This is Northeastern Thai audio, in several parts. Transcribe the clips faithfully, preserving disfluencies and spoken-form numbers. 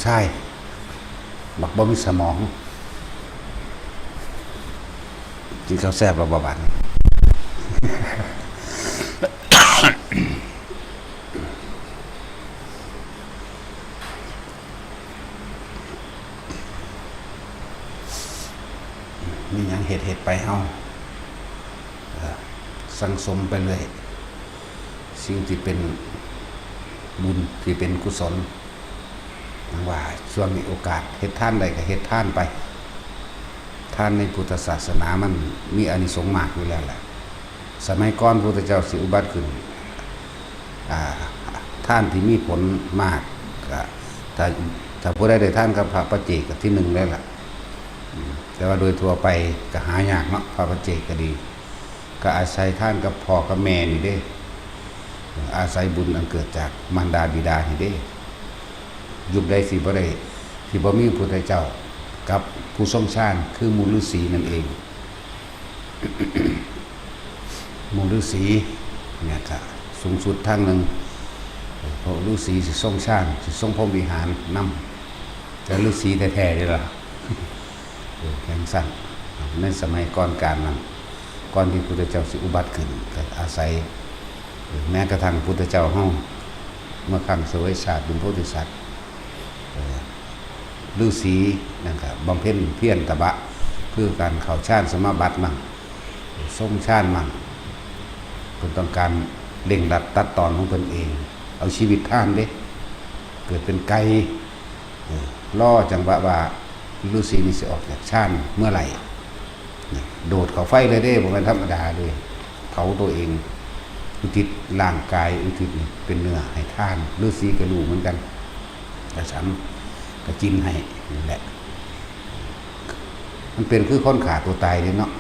ชาย บักบ่มีสมอง กินข้าวแซ่บแล้วบ่บาดนี้ มีหยังเฮ็ดเฮ็ดไปเฮา เอ่อ สั่งสมไปเรื่อย สิ่งที่เป็นบุญที่เป็นกุศล ว่าช่วงมีโอกาสเฮ็ดทานได้ก็เฮ็ดทานไป ทานในพุทธศาสนามันมีอานิสงส์มากอยู่แล้วแหละ สมัยก่อนพุทธเจ้าสิอุบัติขึ้น อ่า ทานที่มีผลมากก็ ถ้า ถ้าผู้ใดได้ทานกับพระปัจเจกก็ที่หนึ่งเลยล่ะ อืม แต่ว่าโดยทั่วไปก็หายากเนาะ พระปัจเจกก็ดี ก็อาศัยทานกับพ่อกับแม่นี่เด้ อาศัยบุญอันเกิดจากมารดาบิดานี่เด้ ยุคใดสิบ่ได้ สิบ่มีพระพุทธเจ้ากับผู้ทรงฌานคือหมู่ฤาษีนั่นเอง หมู่ฤาษีเนี่ยก็สูงสุดทางหนึ่ง พวกฤาษีสิทรงฌาน สิทรงพรหมวิหารนำ แต่ฤาษีแท้ๆนี่ล่ะ เออ จั่งซั้น ในสมัยก่อนกาลนั้น ก่อนที่พุทธเจ้าสิอุบัติขึ้น ก็อาศัย เออ แม้กระทั่งพุทธเจ้าเฮา เมื่อครั้งเสวยชาติเป็นโพธิสัตว์ เออ ฤาษีนั่นก็บำเพ็ญเพียรตบะ เพื่อการเข้าฌานสมาบัติมั่ง ทรงฌานมั่ง เพิ่นต้องการเร่งรัดตัดตอนของเพิ่นเอง เอาชีวิตทานเด้ เกิดเป็นไก่ เออ รอจังหวะว่าฤาษีนี่สิออกจากฌานเมื่อไหร่ โดดเข้าไฟเลยเด้ บ่แม่นธรรมดาเด้ เผาตัวเอง อุทิศร่างกาย อุทิศเป็นเนื้อให้ทาน ฤาษีก็รู้เหมือนกัน กระฉัน กระจินให้ นั่นแหละ มันเป็นคือคนฆ่าตัวตายเด้เนาะ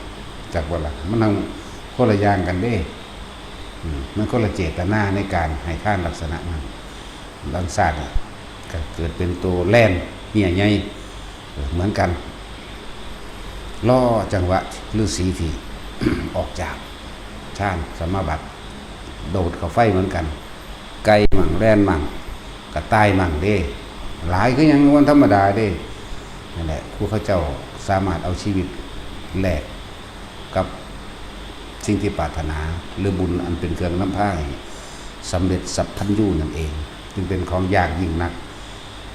จักบ่ล่ะ มันทั้งคนละอย่างกันเด้ อืม มันคนละเจตนาในการให้ทานลักษณะนั้น บางชาติอะ ก็เกิดเป็นตัวแล่นเหี้ยใหญ่ เออ เหมือนกัน รอจังหวะฤาษีที่ ออกจากฌานสมาบัติ โดดเข้าไฟเหมือนกัน ไก่มั่ง แล่นมั่ง กระต่ายมั่งเด้ หลายคือหยัง วันธรรมดาเด้ นั่นแหละ ผู้เขาเจ้าสามารถเอาชีวิตแลกกับสิ่งที่ปรารถนา หรือบุญอันเป็นเครื่องนำพาให้สำเร็จสัพพัญญูนั่นเอง จึงเป็นของยากยิ่งนัก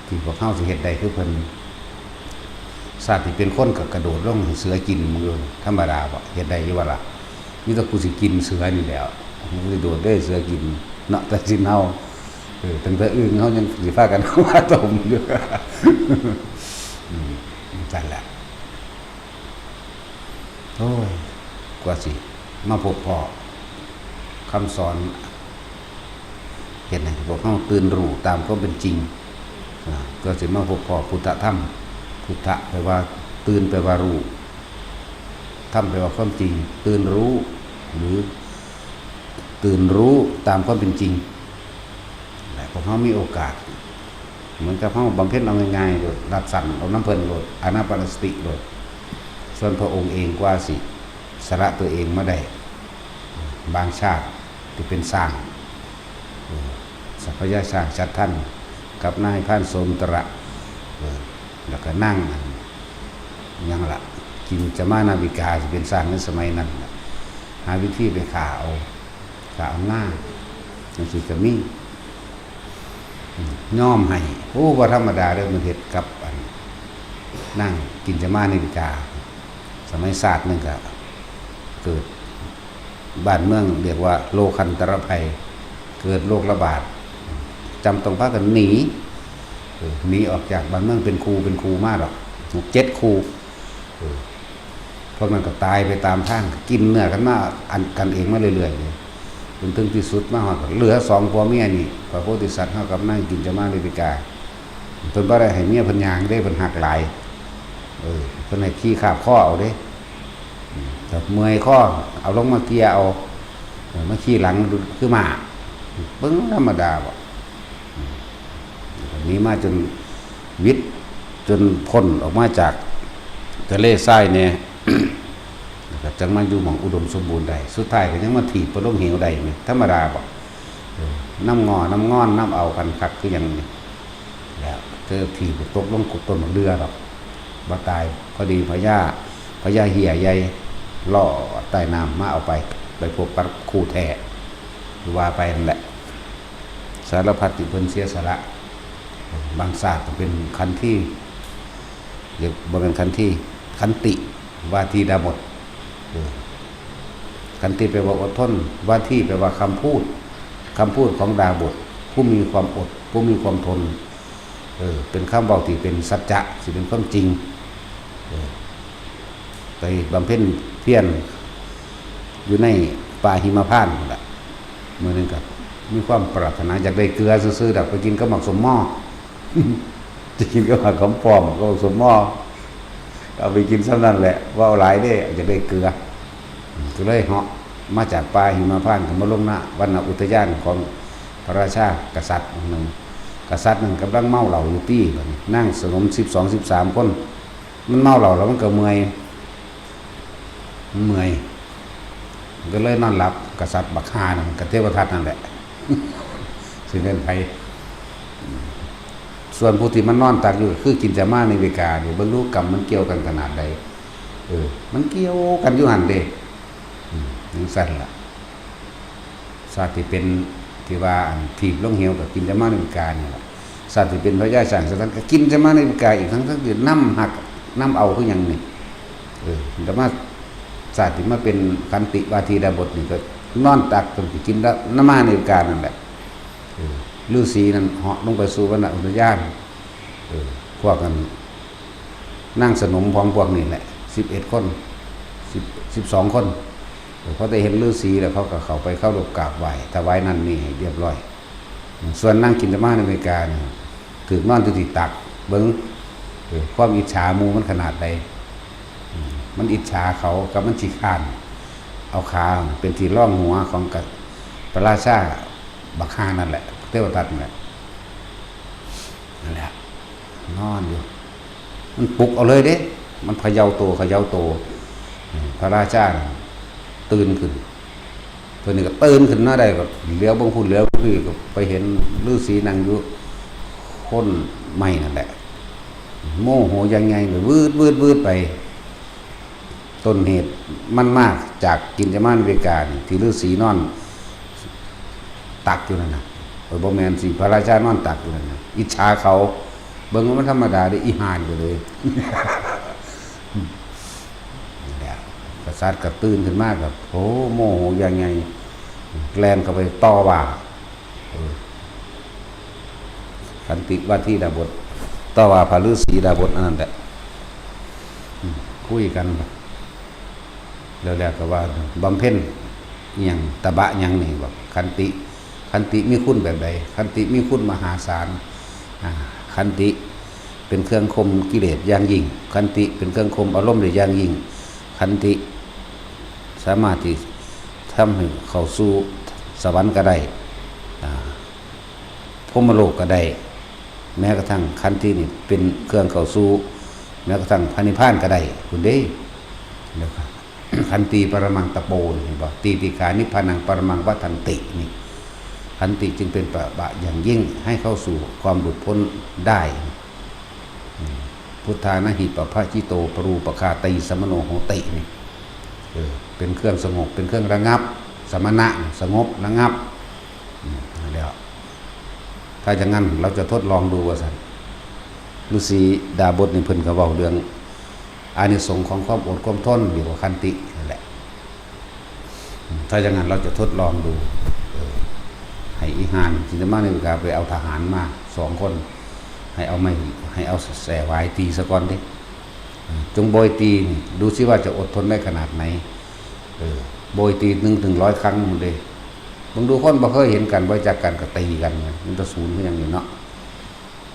ที่พวกเฮาสิเฮ็ดได้คือเพิ่น สัตว์ที่เป็นคนก็กระโดดลงให้เสือกิน มันก็ธรรมดาบ่ เฮ็ดได้อยู่บ่ล่ะ มีแต่กูสิกินเสือนี่แหล้ว กูสิโดดได้เสือกิน เนาะ แต่สิเฮา เออ ตั้งแต่อึ่งเฮายังสิพากันเอามาต้มอยู่ อืม นั่นแหละ โอ้ย กว่าสิมาพบพ้อคำสอน เฮ็ดให้พวกเฮาตื่นรู้ตามความเป็นจริง อ่า กว่าสิมาพบพ้อพุทธธรรม พุทธะแปลว่าตื่น แปลว่ารู้ ธรรมแปลว่าความจริง ตื่นรู้ หรือตื่นรู้ตามความเป็นจริง และพวกเฮามีโอกาส เหมือนกับเฮาบำเพ็ญเอาง่ายๆโลด รัดสั้นเอานำเพิ่นโลด อานาปานสติโลด ส่วนพระองค์เองกว่าสิสละตัวเองมาได้ บางชาติที่เป็นช้าง เออ สัพพยาช้างฉัตรทัน กับนายพรานโสนตระ เออ แล้วก็นางอัน หยังล่ะ กินจมานาวิกา สิเป็นช้างในสมัยนั้นน่ะ หาวิธีไปฆ่าเอา ฆ่าเอาง่า จั่งซี้ก็มี อืม ยอมให้ โอ้ บ่ธรรมดาเด้อ มันเฮ็ดกับอัน นางกินจมานาวิกา สมัยชาติหนึ่งก็เกิด บ้านเมืองเรียกว่าโลคันตรภัย เกิดโรคระบาด จำต้องพากันหนี เออ หนีออกจากบ้านเมืองเป็นคู่เป็นคู่มาดอก หกเจ็ดคู่ เออ พวกนั้นก็ตายไปตามทาง กินเนื้อกันมาอัน กันเองมาเรื่อยๆเลย จนถึงที่สุดมาฮอดก็เหลือสองผัวเมียนี่ พระโพธิสัตว์เฮากับนางกินจมานาวิกา เพิ่นบ่ได้ให้เมียเพิ่นย่างเด้ เพิ่นฮักหลาย เออ เพิ่นให้ขี่คาบคอเอาเด้ อืม ถ้าเมื่อยคอ เอาลงมาเกียเอา เออ มาขี่หลังคือม้า เบิ่งธรรมดาบ่ อืม หนีมาจนหวิด จนพ้นออกมาจากทะเลทรายแน่ แล้วก็จั่งมาอยู่หม่องอุดมสมบูรณ์ได้ สุดท้ายก็ยังมาถีบเพิ่นลงเหวได้แหม ธรรมดาบ่ เออ นำง้อนำงอนนำเอากันคักคือหยังนี่ แล้ว เออถีบตกลงกกต้นบักเดื่อดอก บ่ตาย พอดีพญา พญาเหี่ยใหญ่ลอดใต้น้ำมาเอาไป ไปพบกับคู่แท้ ว่าไปนั่นแหละ สารพัดที่เพิ่นเสียสละ บางชาติก็เป็นขันที เดี๋ยวบ่แม่นขันที ขันติ วาทีดาบส เออ ขันติแปลว่าอดทน วาทีแปลว่าคำพูด คำพูดของดาบส ผู้มีความอด ผู้มีความทน เออ เป็นคำเว้าที่เป็นสัจจะ สิเป็นความจริง เออ ไปบำเพ็ญเพียรอยู่ในป่าหิมพานต์นั่นแหละ มื้อหนึ่งก็มีความปรารถนาอยากได้เกลือซื่อๆดอก ไปกินกับหมากสมหม้อ จะกินกับหมากหอมป้อมกับหมากสมหม้อ เอาไปกินซ้ำนั่นแหละ ว่าเอาหลายเด้ อยากได้เกลือ ก็เลยเหาะมาจากป่าหิมพานต์ก็มาลงณวรรณอุทยานของพระราชากษัตริย์องค์หนึ่ง กษัตริย์หนึ่งกำลังเมาเหล้าอยู่ตี้บัดนี้ นางสนมสิบสอง สิบสามคน มันเมาเหล้าแล้วมันก็เมื่อย มันเมื่อย มันก็เลยนอนหลับ กษัตริย์บักห่านั่นกับเทวทัตนั่นแหละ สิเป็นไผ ส่วนผู้ที่มันนอนตักอยู่ก็คือกินจามานิวิกานี่ เบิ่งดูกรรมมันเกี่ยวกันขนาดใด เออ มันเกี่ยวกันอยู่หั่นเด้ อืม จังซั่นล่ะ ชาติที่เป็นที่ว่าอันถีบลงเหวกับกินจามานิวิกานี่ล่ะ ชาติที่เป็นพญาช้างสตันก็กินจามานิวิกาอีก ทั้งๆที่นำหักนำเอาคือหยังนี่ เออ แต่มาชาติที่มาเป็นขันติวาทีดาบสนี่ก็นอนตักจนสิกินจามานิวิกานั่นแหละ เออ ฤๅษีนั่นเหาะลงไปสู่วรรณอุทยาน เออ พวกกัน นางสนมของพวกนี่แหละ สิบเอ็ดคน สิบ สิบสองคน เออ พอได้เห็นฤๅษีแล้วเขาก็เข้าไปเคารพกราบไหว้ ถวายนั่นนี่ให้เรียบร้อย ส่วนนางกินจามานิวิกานี่ ถืกนอนอยู่ที่ตัก เบิ่ง เออ ความอิจฉาหมู่มันขนาดใด อืม มันอิจฉาเขากับมันขี้คร้าน เอาขาเป็นที่รองหัวของกะ พระราชาบักห่านั่นแหละ เทวทัตนั่นแหละ นั่นแหละ นอนอยู่ มันปลุกเอาเลยเด้ มันเขย่าโต เขย่าโต อืม พระราชาน่ะตื่นขึ้น เพิ่นนี่ก็ตื่นขึ้นมาได้ก็เหลียวเบิ่งพุ้นเหลียวเบิ่งพี้ก็ไปเห็นฤๅษีนั่งอยู่โคนไม้นั่นแหละ โมโหอย่างใหญ่เลยวืดวืดวืดไป ต้นเหตุมันมาจากกินจามานิวิกานี่ ที่ฤๅษีนอนตักอยู่นั่นน่ะ เออ บ่แม่นสิ พระราชานอนตักอยู่นั่นน่ะ อิจฉาเขา เบิ่งว่ามันธรรมดาเด้ อีห่านี่ก็เลย นี่แหละ กษัตริย์ก็ตื่นขึ้นมาก็ โอ้ โมโหอย่างใหญ่ แล่นเข้าไปต่อว่า เออ ขันติวาทีดาบส ต่อว่าพระฤๅษีดาบสอันนั้นแหละ อืม คุยกัน แล้ว แล้วก็ว่าบำเพ็ญอิหยัง ตบะหยังนี่ บอกขันติ ขันติมีคุณแบบใด ขันติมีคุณมหาศาล อ่า ขันติเป็นเครื่องข่มกิเลสอย่างยิ่ง ขันติเป็นเครื่องข่มอารมณ์ได้อย่างยิ่ง ขันติสามารถที่ทำให้เข้าสู่สวรรค์ก็ได้ อ่า พรหมโลกก็ได้ แม้กระทั่งขันตินี่เป็นเครื่องเข้าสู่ แม้กระทั่งพระนิพพานก็ได้พุ้นเด้ แล้วก็ ขันติปรมังตะโป เห็นบ่ ตีติขานิพพานังปรมังวัฏฏันติ นี่ ขันติจึงเป็นตบะอย่างยิ่งให้เข้าสู่ความหลุดพ้นได้ อืม พุทธานะหิปะพะจิโตปรูปคาตีสมโนโหติ นี่ เออ เป็นเครื่องสงบ เป็นเครื่องระงับ สมณะสงบระงับ อืม แล้ว ถ้าอย่างนั้นเราจะทดลองดูว่าซั่น ฤๅษีดาบสนี่เพิ่นก็เว้าเรื่องอานิสงส์ของความอดความทนอยู่กับขันตินั่นแหละ อืม ถ้าอย่างนั้นเราจะทดลองดู เออ ให้อีห่ากินจามานิวิกาไปเอาทหารมาสองคน ให้เอาไม้ ให้เอาแส้หวายตีซะก่อนเด้ เออ จงโบยตีนี่ ดูสิว่าจะอดทนได้ขนาดไหน เออ โบยตีหนึ่งถึงร้อยครั้งพุ้นเด้ เบิ่งดูคนบ่เคยเห็นกัน บ่รู้จักกันก็ตีกัน มันจะสูนคือหยังนี่เนาะ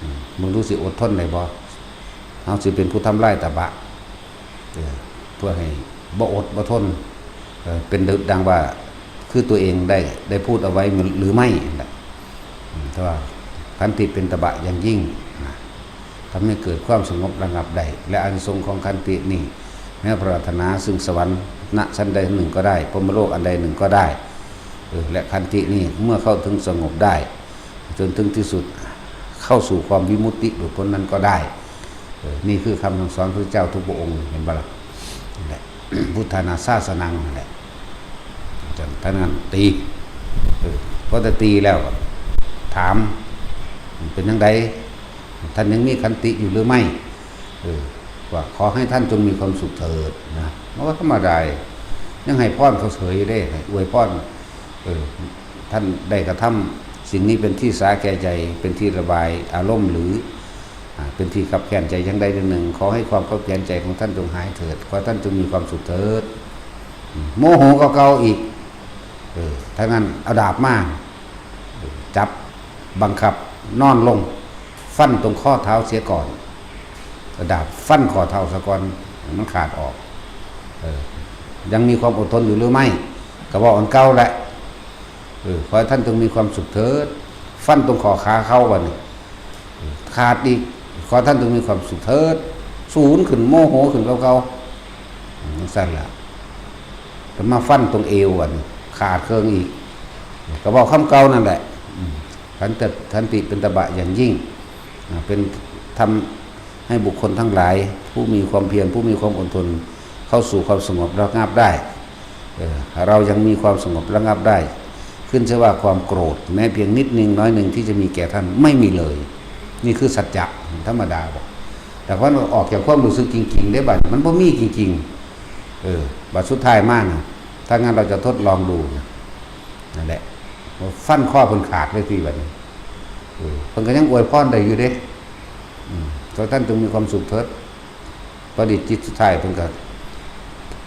อืม เบิ่งดูสิอดทนได้บ่ เฮาสิเป็นผู้ทำลายตบะ เออ เพื่อให้บ่อดบ่ทน เออ เป็นดังว่า คือตัวเองได้ ได้พูดเอาไว้หรือไม่นั่นแหละ อืม แต่ว่าขันติเป็นตบะอย่างยิ่งนะ ทำให้เกิดความสงบระงับได้ และอานิสงส์ของขันตินี่ แม้ปรารถนาซึ่งสวรรค์ณชั้นใดหนึ่งก็ได้ พรหมโลกอันใดหนึ่งก็ได้ เออ และขันตินี่เมื่อเข้าถึงสงบได้ จนถึงที่สุด ใค เข้าสู่ความวิมุตติหลุดพ้นนั้นก็ได้ เออ นี่คือคำสั่งสอนพระเจ้าทุกพระองค์ เห็นปะล่ะ นั่นแหละ พุทธานาสาสนังนั่นแหละ จังท่านนั้นตี เออ พอจะตีแล้วก็ถาม เป็นจั่งใด ท่านยังมีขันติอยู่หรือไม่ เออ ว่าขอให้ท่านจงมีความสุขเถิดนะ มันก็ธรรมดา ยังให้พรเขาเฉยเด้ ให้อวยพร เออ ท่านได้กระทำสิ่งนี้เป็นที่สาแก่ใจ เป็นที่ระบายอารมณ์หรือ อ่า เป็นที่คับแค้นใจอย่างใดอย่างหนึ่ง ขอให้ความคับแค้นใจของท่านจงหายเถิด ขอท่านจงมีความสุขเถิด อืม โมโหก็เกาอีก เออ ถ้างั้นเอาดาบมา เออ จับ บังคับ นอนลง ฟันตรงข้อเท้าเสียก่อน เอาดาบฟันข้อเท้าซะก่อน มันขาดออก เออ ยังมีความอดทนอยู่หรือไม่ ก็บอกอันเก่าแหละ เออ ขอให้ท่านจงมีความสุขเถิด ฟันตรงข้อขาเขาบัดนี้ ขาดอีก ขอท่านจงมีความสุขเถิด สูนขึ้น โมโหขึ้นเก่าๆ อืม จั่งซั่นล่ะ ก็มาฟันตรงเอวบัดนี้ ขาดเคืองอีก ก็บอกคำเก่านั่นแหละ อืม ขันติ ขันติเป็นตบะอย่างยิ่ง อ่า เป็นธรรมให้บุคคลทั้งหลาย ผู้มีความเพียร ผู้มีความอดทน เข้าสู่ความสงบระงับได้ เออ เรายังมีความสงบระงับได้ ขึ้นชื่อว่าความโกรธ แม้เพียงนิดนึงน้อยหนึ่งที่จะมีแก่ท่าน ไม่มีเลย นี่คือสัจจะธรรมดาบอก แต่พอออกจากความรู้สึกจริงๆ ได้บัด มันบ่มีจริงๆ เออ บัดสุดท้ายมานะ ถ้างั้นเราจะทดลองดูนะ นั่นแหละ ฟันข้อเพิ่นขาดเลยที่บัดนี้ เออ เพิ่นก็ยังอวยพรได้อยู่เด้ อืม ขอท่านจงมีความสุขเถิด พอดีจิตสุดท้ายเพิ่นก็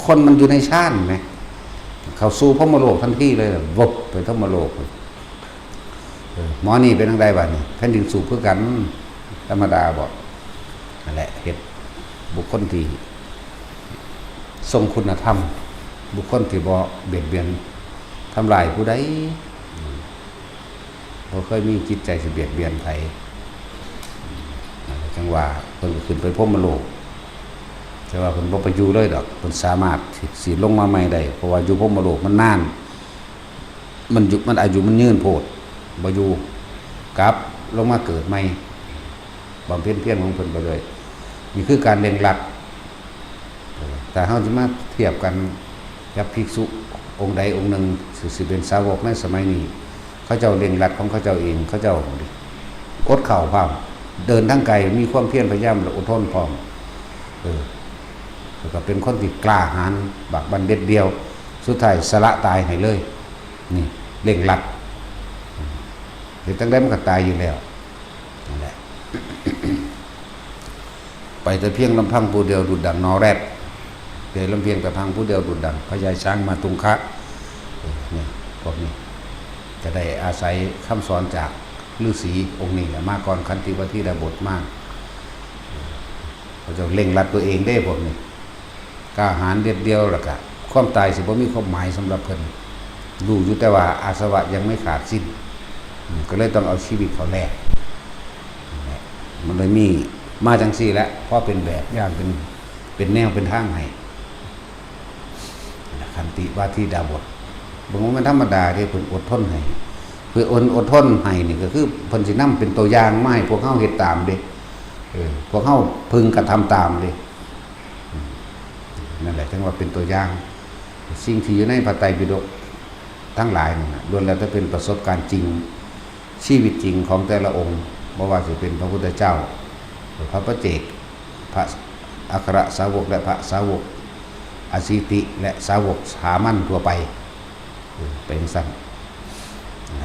คนมันอยู่ในฌานไหม เข้าสู่พรหมโลกทันทีเลย วบไปพรหมโลก เออ หมอนี่เป็นจั่งใดบัดนี้ แผ่นดินสูบคือกัน ธรรมดาบอก นั่นแหละ เฮ็ดบุคคลที่ทรงคุณธรรม บุคคลที่บ่เบียดเบียนทำลายผู้ใด อืม บ่เคยมีจิตใจสิเบียดเบียนไผ นั่นแหละจั่งว่าเพิ่นก็ขึ้นไปพรหมโลก แต่ว่าเพิ่นบ่ไปอยู่เลยดอก เพิ่นสามารถสิ สิลงมาใหม่ได้ เพราะว่าอยู่พรหมโลกมันนาน มันอยู่ มันอายุมันยืนโพด บ่อยู่ กลับลงมาเกิดใหม่ บำเพ็ญเพียรของเพิ่นไปเลย นี่คือการเร่งรัด ถ้าเฮาสิมาเทียบกันกับภิกษุองค์ใดองค์หนึ่ง สิ สิเป็นสาวกในสมัยนี้ เขาเจ้าเร่งรัดของเขาเจ้าเอง เขาเจ้าอดข้าวพร้อม เดินทางไกล มีความเพียรพยายามและอดทนพร้อม เออ แล้วก็เป็นคนที่กล้าหาญ บากบั่นเด็ดเดี่ยว สุดท้ายสละตายให้เลย นี่ เร่งรัด เฮ็ดจั่งใดมันก็ตายอยู่แล้ว นั่นแหละ ไปแต่เพียงลำพังผู้เดียวดุจดังนอแร็ด ไปลำเพียงแต่พังผู้เดียวดุจดังพญาช้างมาตุงคะ เออ เนี่ย พวกนี้ จะได้อาศัยคำสอนจากฤาษีองค์นี้แหละ มาก่อนขันติวทิดาบทมาก เขาเจ้าเร่งรัดตัวเองเด้พวกนี้ กล้าหาญเด็ดเดี่ยว แล้วก็ความตายสิบ่มีความหมายสำหรับเพิ่น รู้อยู่แต่ว่าอาสวะยังไม่ขาดสิ้น อืม ก็เลยต้องเอาชีวิตเขาแลก นั่นแหละ มันเลยมีมาจั่งซี่แหละ พอเป็นแบบอย่าง เป็น เป็นแนวเป็นทางให้ ขันติวทิดาบท เบิ่งว่ามันธรรมดาเด้ เพิ่นอดทนให้ เพิ่นอด อดทนให้นี่ก็คือเพิ่นสินำเป็นตัวอย่างมาให้พวกเฮาเฮ็ดตามเด้ เออ พวกเฮาพึงกระทำตามเด้ อืม นั่นแหละจั่งว่าเป็นตัวอย่าง สิ่งที่อยู่ในพระไตรปิฎกทั้งหลายนั่นน่ะ ล้วนแล้วแต่เป็นประสบการณ์จริง ชีวิตจริงของแต่ละองค์ บ่ว่าสิเป็นพระพุทธเจ้า พระปัจเจก พระอัครสาวกและพระสาวกอสิติ และสาวกสามัญทั่วไป เออ ไปจั่งซั้น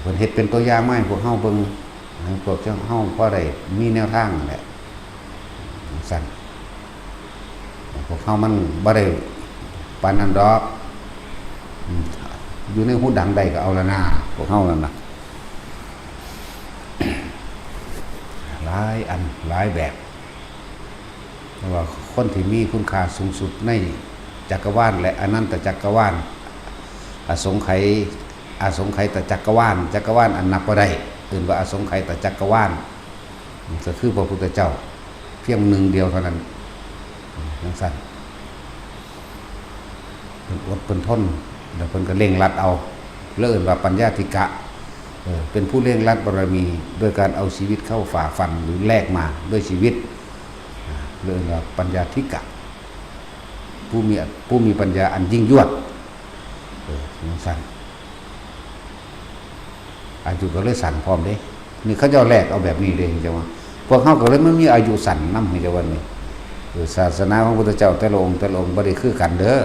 เพิ่นเฮ็ดเป็นตัวอย่างมาให้พวกเฮาเบิ่ง ให้พวกเฮาพอได้มีแนวทางนั่นแหละ จั่งซั้น พวกเฮามันบ่ได้ปานนั้นดอก อืม อยู่ในหูดังได้ก็เอาละนา พวกเฮานั่นน่ะ หลายอันหลายแบบ เพราะว่าคนที่มีคุณค่าสูงสุดในจักรวาลและอนันตจักรวาล อสงไขย อสงไขยตจักรวาล จักรวาลอันนับบ่ได้ เอิ้นว่าอสงไขยตจักรวาล ก็คือพระพุทธเจ้า เพียงหนึ่งเดียวเท่านั้น จั่งซั้น เพิ่นอดเพิ่นทน แล้วเพิ่นก็เร่งรัดเอา แล้วเอิ้นว่าปัญญาธิกะ เออ เป็นผู้เร่งรัดบารมี โดยการเอาชีวิตเข้าฝ่าฟันหรือแลกมาด้วยชีวิต อ่า เรียกว่าปัญญาธิกะ ผู้มี ผู้มีปัญญาอันยิ่งยวด เออ จั่งซั้น อายุก็เลยสั้นพร้อมเด้ นี่เขาเจ้าแลกเอาแบบนี้เด้ จั่งว่า พวกเฮาก็เลยมันมีอายุสั้นนำ จั่งว่านี่ เออ ศาสนาของพุทธเจ้าแต่ละองค์แต่ละองค์บ่ได้คือกันเด้อ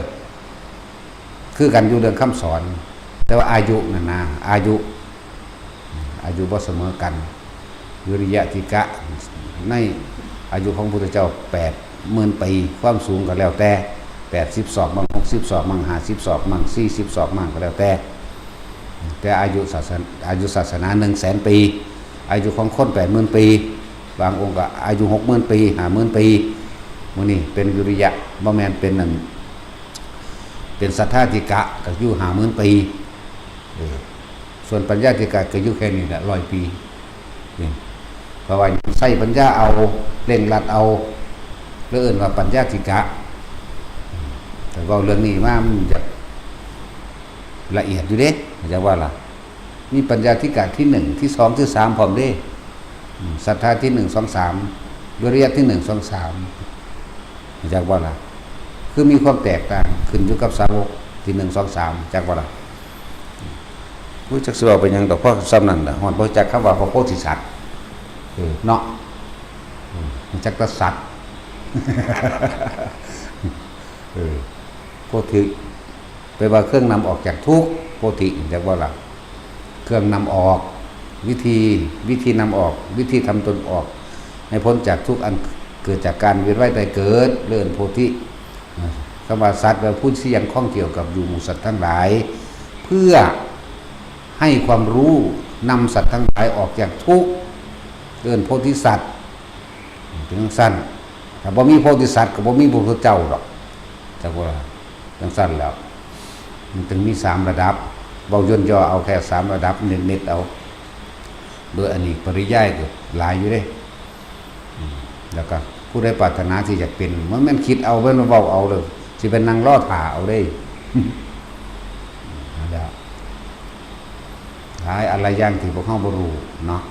คือกันอยู่เรื่องคำสอน แต่ว่าอายุนั่นนะ อายุ อายุบ่เสมอกัน วิริยะธิกะ ในอายุของพุทธเจ้าแปดหมื่นปี ความสูงก็แล้วแต่ แปดสิบศอกมั่ง หกสิบศอกมั่ง ห้าสิบศอกมั่ง สี่สิบศอกมั่งก็แล้วแต่ แต่อายุศาสนา อายุศาสนาหนึ่งแสนปี อายุของคนแปดหมื่นปี บางองค์ก็อายุหกหมื่นปี ห้าหมื่นปี มื้อนี้เป็นวิริยะ บ่แม่นเป็นนั่น เป็นศรัทธาธิกะ ก็อยู่ห้าหมื่นปี เออ ส่วนปัญญาธิกะก็อยู่แค่นี้แหละ ร้อยปี นี่ เพราะว่าใช้ปัญญาเอา เร่งรัดเอา แล้วเอิ้นว่าปัญญาธิกะ แต่เว้าเรื่องนี้มามันจะละเอียดอยู่เด้ จั่งว่าล่ะ มีปัญญาธิกะที่หนึ่ง ที่สอง ที่สาม พร้อมเด้ อืม ศรัทธาที่หนึ่ง สอง สาม วิริยะที่หนึ่ง สอง สาม จั่งว่าล่ะ คือมีความแตกต่าง ขึ้นอยู่กับสาวกที่หนึ่ง สอง สาม จั่งว่าล่ะ ผู้จักสิเว้าไปหยังดอก เพราะส่ำนั้นน่ะ ฮอดบ่จักคำว่าพระโพธิสัตว์ เออ เนาะ เออ จักแต่สัตว์ เออ โพธิ แปลว่าเครื่องนำออกจากทุกข์ โพธิ จั่งว่าล่ะ เครื่องนำออก วิธี วิธีนำออก วิธีทำตนออก ให้พ้นจากทุกข์อันเกิดจากการเวียนว่ายตายเกิด เรียกโพธิ อ่า คำว่าสัตว์ แปลว่าผู้ที่ยังข้องเกี่ยวกับอยู่หมู่สัตว์ทั้งหลาย เพื่อให้ความรู้นำสัตว์ทั้งหลายออกจากทุกข์ เรียกโพธิสัตว์ เป็นจั่งซั้น ถ้าบ่มีโพธิสัตว์ก็บ่มีพระพุทธเจ้าดอก จั่งว่าจั่งซั้นแล้ว มันจึงมีสามระดับ เว้าย่นย่อเอาแค่สามระดับ เน้นๆเอา โดยอเนกปริยายก็หลายอยู่เด้ อืม แล้วก็ผู้ใดปรารถนาที่จะเป็น มันแม่นคิดเอา แม่นเว้าเอาเลย สิไปนั่งรอถ่าเอาเด้ นั่นแหละ หลายอันหลายอย่างที่พวกเฮาบ่รู้เนาะ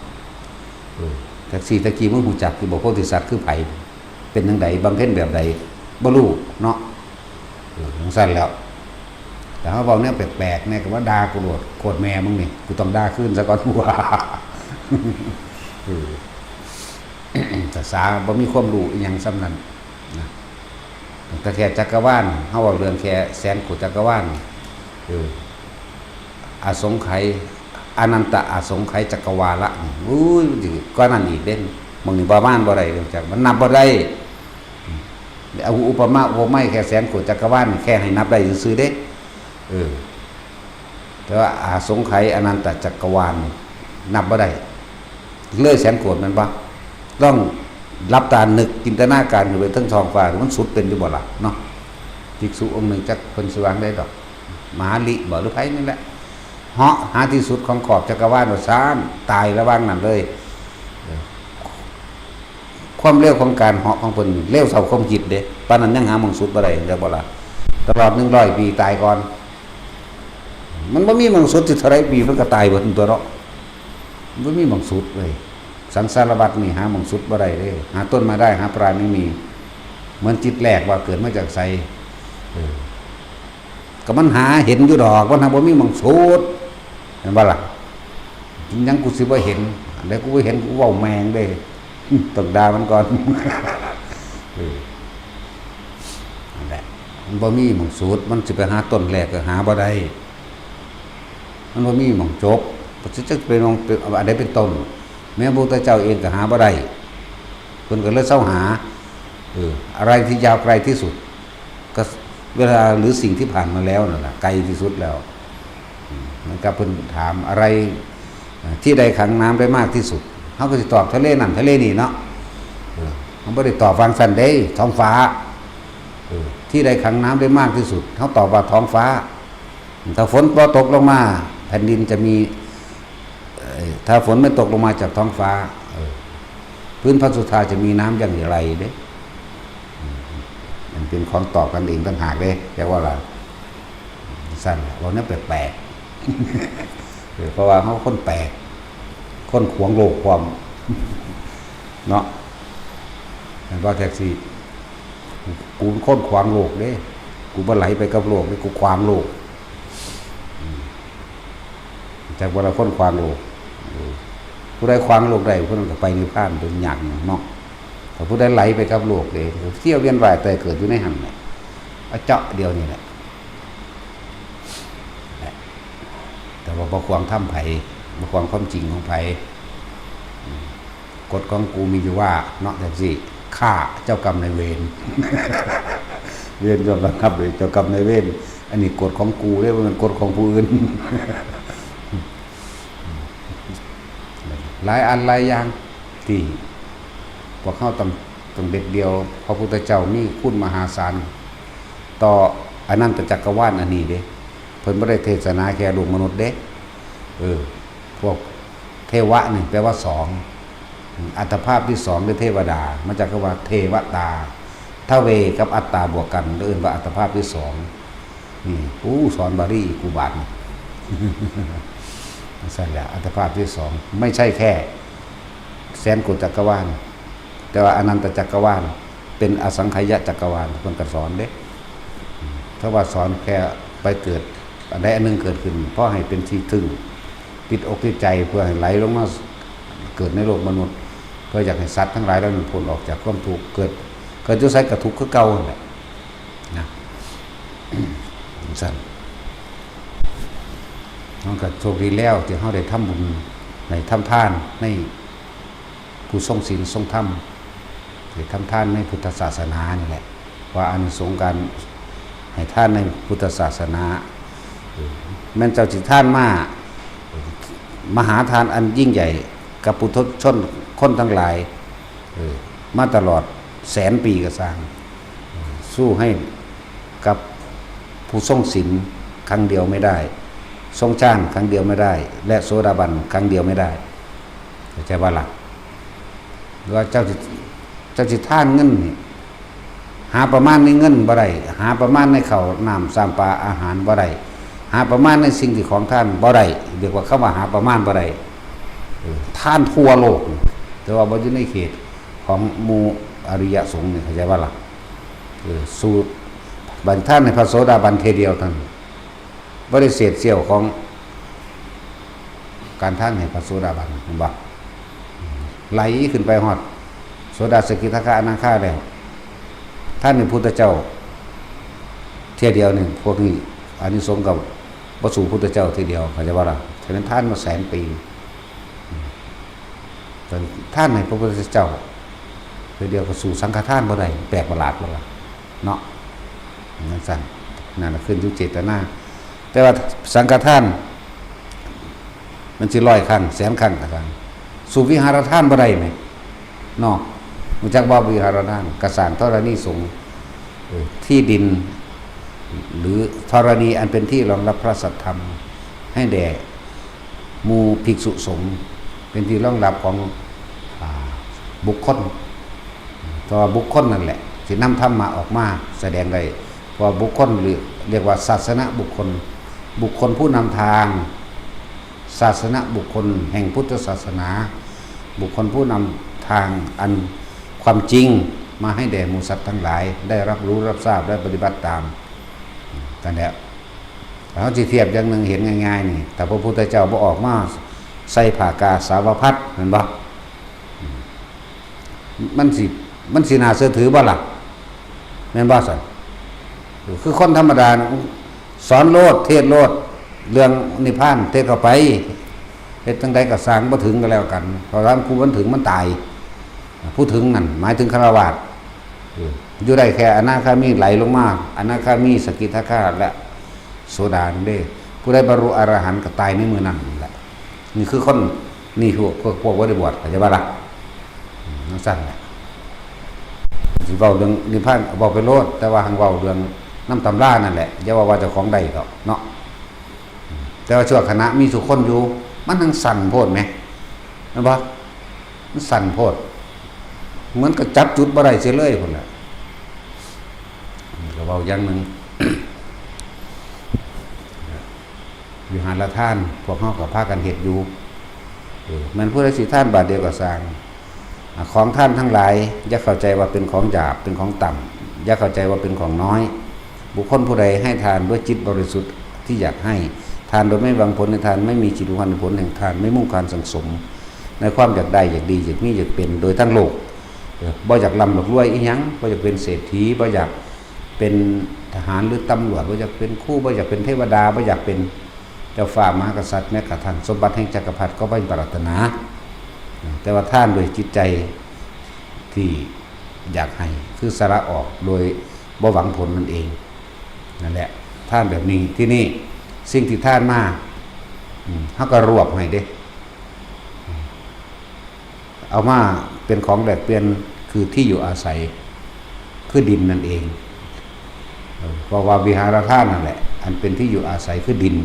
เออ จักซี่ตะกี้มึงฮู้จักอยู่บ่ โพธิสัตว์คือไผ เป็นจั่งใด บำเพ็ญแบบใด บ่รู้เนาะ เออ จั่งซั้นแล้ว แต่เฮาเว้าแนวแปลกๆ แน่ก็ว่าด่ากูโลด โคตรแม่มึงนี่ กูต้องด่าคืนซะก่อน ว่า เออ ภาษาบ่มีความรู้อีหยังส่ำนั้นนะ ตั้งแต่แค่จักรวาล เฮาเว้าเรื่องแค่แสนโกฏจักรวาล เออ อสงไขย อนันตะอสงไขยจักรวาละ อุ้ย มันสิกว่านั้นอีกเด้ หม่องนี้ประมาณบ่ได้ จัก มันนับบ่ได้ เอาอุปมาอุปไมยแค่แสนโกฏจักรวาล แค่ให้นับได้ซื่อๆเด้ เออ แต่ว่าอสงไขยอนันตจักรวาล นับบ่ได้ เลยแสนโกฏแม่นบ่ ต้องหลับตานึกจินตนาการขึ้นไปเทิงท้องฟ้า มันสุดเป็นอยู่บ่ล่ะเนาะ ภิกษุองค์หนึ่งจักเพิ่นสิว่าจั่งใดดอก มหาลิบ่หรือไผนี่แหละ เหาะหาที่สุดของขอบจักรวาลว่าซั่น ตายระหว่างนั้นเลย เออ ความเร็วของการเหาะของเพิ่นเร็วเท่าความคิดเด้ ปานนั้นยังหาหม่องสุดบ่ได้ จั่งบ่ล่ะ ตลอดหนึ่งร้อยปีตายก่อน มันบ่มีหม่องสุด สิเท่าใดปีมันก็ตายเบิดตัวเนาะ มันบ่มีหม่องสุดเว้ย สังสารวัฏนี่หาหม่องสุดบ่ได้เด้ หาต้นไม้ได้ หาปลายไม่มี เหมือนจิตแรกว่าเกิดมาจากไส เออ ก็มันหาเห็นอยู่ดอก มันหาบ่มีหม่องสุด เห็นบ่ล่ะ หยังกูสิบ่เห็น อันใดกูบ่เห็น กูเว้าแม่งเด้ ต้องด่ามันก่อน เออ นั่นแหละ มันบ่มีหม่องสุด มันสิไปหาต้นแรกก็หาบ่ได้ มันบ่มีหม่องจบ จักเป็นหม่องเป็น อันใดเป็นต้น แม้พระพุทธเจ้าเองก็หาบ่ได้ เพิ่นก็เลยเซาหา เออ อะไรที่ยาวไกลที่สุด ก็เวลาหรือสิ่งที่ผ่านมาแล้วนั่นแหละ ไกลที่สุดแล้ว อืม เหมือนกับเพิ่นถามอะไร เอ่อ ที่ใดขังน้ำได้มากที่สุด เฮาก็สิตอบทะเลนั่นทะเลนี่เนาะ เออ มันบ่ได้ตอบวางซั่นเด้ ท้องฟ้า เออ ที่ใดขังน้ำได้มากที่สุด เฮาตอบว่าท้องฟ้า ถ้าฝนบ่ตกลงมา แผ่นดินจะมี เอ่อ ถ้าฝนไม่ตกลงมาจากท้องฟ้า เออ พื้นพระสุธาจะมีน้ำอย่างไรเด้ อืม มันเป็นของตอบกันเองต่างหากเด้ แต่ว่าล่ะ ซั่นล่ะ เว้าแนวแปลกๆ เออ เพราะว่าเฮาคนแปลก คนขวางโลกพร้อม เนาะ แม่นบ่แท็กซี่ กู กูเป็นคนขวางโลกเด้ กูบ่ไหลไปกับโลกเด้ กูขวางโลก อืม จักว่าละคนขวางโลก เออ ผู้ใดขวางโลกได้ ผู้นั้นก็ไปนิพพาน เป็นยากหยังเนาะ แต่ผู้ใดไหลไปกับโลกเด้ เที่ยวเวียนว่ายตายเกิดอยู่ในหั่นแหละ เอาเจาะเดียวนี่แหละ แต่ว่าบ่ขวางธรรมไผ บ่ขวางความจริงของไผ อืม กฎของกูมีอยู่ว่า เนาะ จังซี่ ฆ่าเจ้ากรรมนายเวร เวรย่อมระงับโดยเจ้ากรรมนายเวร อันนี้กฎของกูเด้ บ่แม่นกฎของผู้อื่น หลายอันหลายอย่างที่พวกเฮาต้อง ต้องเด็ดเดี่ยว พระพุทธเจ้ามีคุณมหาศาล ต่ออนันตจักรวาลอันนี้เด้ เพิ่นบ่ได้เทศนาแค่โลกมนุษย์เด้ เออ พวกเทวะนี่แปลว่าสอง อัตภาพที่สองหรือเทวดา มาจากคำว่าเทวตา ทเวกับอัตตาบวกกัน ก็เอิ้นว่าอัตภาพที่สอง นี่ อู้ สอนบาลีอีก กูบาดนี่ นั่นแหละ อัตภาพที่สอง ไม่ใช่แค่แสนโกฏจักรวาล แต่ว่าอนันตจักรวาล เป็นอสังขยจักรวาล เพิ่นก็สอนเด้ ถ้าว่าสอนแค่ไปเกิด อันใดอันหนึ่งเกิดขึ้น เพราะให้เป็นที่ทึ่ง ติดอกติดใจ เพื่อให้ไหลลงมาเกิดในโลกมนุษย์ เพื่ออยากให้สัตว์ทั้งหลายเหล่านั้นพ้นออกจากความทุกข์ เกิด เกิดอยู่ไสก็ทุกข์คือเก่านั่นแหละ นะ สั่น มันก็โชคดีแล้วที่เฮาได้ทำบุญ ได้ทำทานในผู้ทรงศีลทรงธรรม ได้ทำทานในพุทธศาสนานี่แหละ ว่าอานิสงส์การให้ทานในพุทธศาสนา เออ แม่นเจ้าสิทานมา มหาทานอันยิ่งใหญ่กับปุถุชนคนทั้งหลาย เออ มาตลอดแสนปีก็ซ่าง สู้ให้กับผู้ทรงศีลครั้งเดียวไม่ได้ ทรงฌานครั้งเดียวไม่ได้ และโสดาบันครั้งเดียวไม่ได้ เข้าใจบ่ล่ะ หรือว่าเจ้าสิ เจ้าสิทานเงินนี่ หาประมาณในเงินบ่ได้ หาประมาณในข้าวน้ำซ้ำปลาอาหารบ่ได้ หาประมาณในสิ่งที่ของทานบ่ได้ เรียกว่าคำว่าหาประมาณบ่ได้ เออ ทานทั่วโลกนี่ แต่ว่าบ่อยู่ในเขตของหมู่อริยสงฆ์นี่ เข้าใจบ่ล่ะ เออ สูตรบันทานให้พระโสดาบันเทื่อเดียวเท่านั้น บ่ได้เศษเสี้ยวของการทานให้พระโสดาบัน เห็นบ่ ไหลขึ้นไปฮอดโสดา สกิทาคา อนาคาแล้ว ทานให้พุทธเจ้าเทื่อเดียวนี่ พวกนี้อานิสงส์ก็บ่สู้พุทธเจ้าเทื่อเดียว เข้าใจบ่ล่ะ ฉะนั้นทานมาแสนปี แต่ทานให้พระพุทธเจ้าเทื่อเดียวก็สู้สังฆทานบ่ได้ แปลกประหลาดบ่ล่ะ เนาะ นั่นสั่น นั่นน่ะขึ้นอยู่เจตนา แต่ว่าสังฆทาน มันสิร้อยครั้ง แสนครั้งก็ตาม สู้วิหารทานบ่ได้แหม เนาะ รู้จักบ่ วิหารทาน ก็สร้างธรณีสงฆ์ เออ ที่ดิน หรือธรณีอันเป็นที่รองรับพระสัทธรรม ให้แด่หมู่ภิกษุสงฆ์ เป็นที่รองรับของ อ่า บุคคล เพราะว่าบุคคลนั่นแหละที่นำธรรมะออกมาแสดงได้ เพราะว่าบุคคลหรือเรียกว่าศาสนบุคคล บุคคลผู้นำทาง ศาสนบุคคลแห่งพุทธศาสนา บุคคลผู้นำทางอันความจริงมาให้แด่หมู่สัตว์ทั้งหลาย ได้รับรู้รับทราบและปฏิบัติตาม นั่นแหละ เฮาสิเทียบอย่างหนึ่งเห็นง่ายๆนี่ ถ้าพระพุทธเจ้าบ่ออกมาใส่ผ้ากาสาวพัสตร์ แม่นบ่ มันสิ มันสิน่าเชื่อถือบ่ล่ะ แม่นบ่ซั่น คือคนธรรมดาน่ะ สอนโลด เทศน์โลด เรื่องนิพพาน เทศน์เข้าไป เฮ็ดจั่งใดก็ซ่างบ่ถึงก็แล้วกัน เพราะว่าผู้มันถึงมันตาย ผู้ถึงนั่นหมายถึงฆราวาส เออ อยู่ได้แค่อนาคามีไหลลงมา อนาคามี สกิทาคา และโสดานั่นเด้ ผู้ใดบรรลุอรหันต์ก็ตายในมื้อนั้นนั่นแหละ นี่คือคน นี่พวก พวก พวกบ่ได้บวช เข้าใจบ่ล่ะ อืม จั่งซั่นแหละ สิเว้าเรื่องนิพพาน เว้าไปโลด แต่ว่าหั้นเว้าเรื่องนำตำรานั่นแหละ อย่าว่า ว่าเจ้าของได้ดอกเนาะ อืม แต่ว่าชั่วขณะมีทุกคนอยู่ มันทั้งสั้นโพดแหม แม่นบ่ มันสั้นโพด เหมือนกับจับจุดบ่ได้เสียเลยพุ้นแหละ อืม ก็เว้าอย่างหนึ่ง วิหารทาน พวกเฮาก็พากันเฮ็ดอยู่ เออ แม่นผู้ใดสิทานบาทเดียวก็ซ่าง อ่ะ ของทานทั้งหลาย อย่าเข้าใจว่าเป็นของหยาบ เป็นของต่ำ อย่าเข้าใจว่าเป็นของน้อย บุคคลผู้ใดให้ทานด้วยจิตบริสุทธิ์ที่อยากให้ ทานโดยไม่หวังผลในทาน ไม่มีจิตหวังผลแห่งทาน ไม่มุ่งการสั่งสม ในความอยากได้ อยากดี อยากมี อยากเป็น โดยทั้งโลก เออ บ่อยากร่ำอยากรวยอีหยัง บ่อยากเป็นเศรษฐี บ่อยากเป็นทหารหรือตำรวจ บ่อยากเป็นครู บ่อยากเป็นเทวดา บ่อยากเป็นเจ้าฟ้ามหากษัตริย์ แม้กระทั่งสมบัติแห่งจักรพรรดิก็ไม่ปรารถนา แต่ว่าทานด้วยจิตใจที่อยากให้ คือสละออกโดยบ่หวังผลนั่นเอง นั่นแหละ ทานแบบนี้ ที่นี่สิ่งที่ทานมา อืม เฮาก็รวบให้เด้ เอามาเป็นของแลกเปลี่ยน คือที่อยู่อาศัย คือดินนั่นเอง เออ เพราะว่าวิหารทานนั่นแหละ อันเป็นที่อยู่อาศัยคือดิน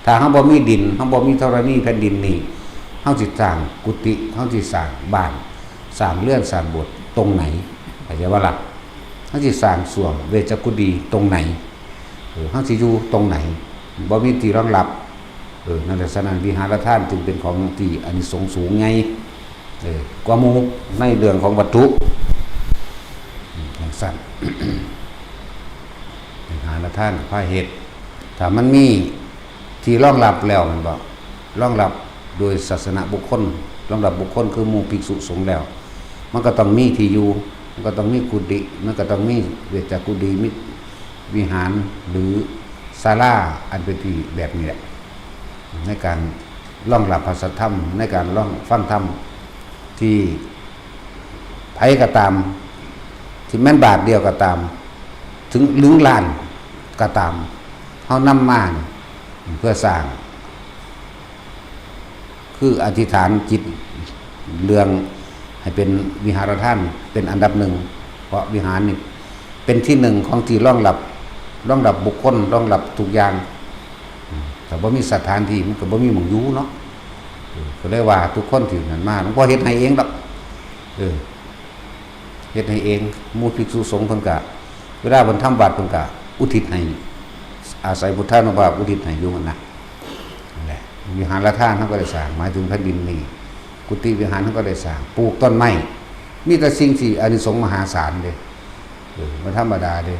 ถ้าเฮาบ่มีดิน เฮาบ่มีธรณีแผ่นดินนี่ เฮาสิสร้างกุฏิ เฮาสิสร้างบ้าน สร้างเรือน สร้างโบสถ์ตรงไหน เข้าใจบ่ล่ะ เฮาสิสร้างส้วม เวชกุดีตรงไหน เออ เฮาสิอยู่ตรงไหน บ่มีที่รองรับ เออ นั่นแหละ ฉะนั้นวิหารทานจึงเป็นของที่อานิสงส์สูงไง เออ กว่าหมู่ในเรื่องของวัตถุ อืม จั่งซั้น วิหารทานพาเฮ็ด ถ้ามันมีที่รองรับแล้ว แม่นบ่ รองรับโดยศาสนบุคคล รองรับบุคคลคือหมู่ภิกษุสงฆ์แล้ว มันก็ต้องมีที่อยู่ มันก็ต้องมีกุฏิ มันก็ต้องมีเวชกุดี มีวิหาร หรือศาลาอันเป็นที่แบบนี้แหละ ในการรองรับพระสัทธรรม ในการรองฟังธรรม ที่ไผก็ตาม ที่แม่นบาทเดียวก็ตาม ถึงหนึ่งล้านก็ตาม เฮานำมาเพื่อสร้าง คืออธิษฐานจิตเรื่องให้เป็นวิหารทานเป็นอันดับหนึ่ง เพราะวิหารนี่เป็นที่หนึ่งของที่รองรับ รองรับบุคคล รองรับทุกอย่าง อืม ถ้าบ่มีสถานที่มันก็บ่มีหม่องอยู่เนาะ เออ ก็เลยว่าทุกคนที่นั่นมา หลวงพ่อเฮ็ดให้เองดอก เออ เฮ็ดให้เอง หมู่ภิกษุสงฆ์เพิ่นก็ เวลาเพิ่นทำวัดเพิ่นก็อุทิศให้ อาศัยพุทธานุภาพอุทิศให้อยู่หั่นนะ นั่นแหละ วิหารทานเฮาก็ได้สร้าง หมายถึงแผ่นดินนี่ กุฏิวิหารเฮาก็ได้สร้าง ปลูกต้นไม้ มีแต่สิ่งที่อานิสงส์มหาศาลเด้ เออ บ่ธรรมดาเด้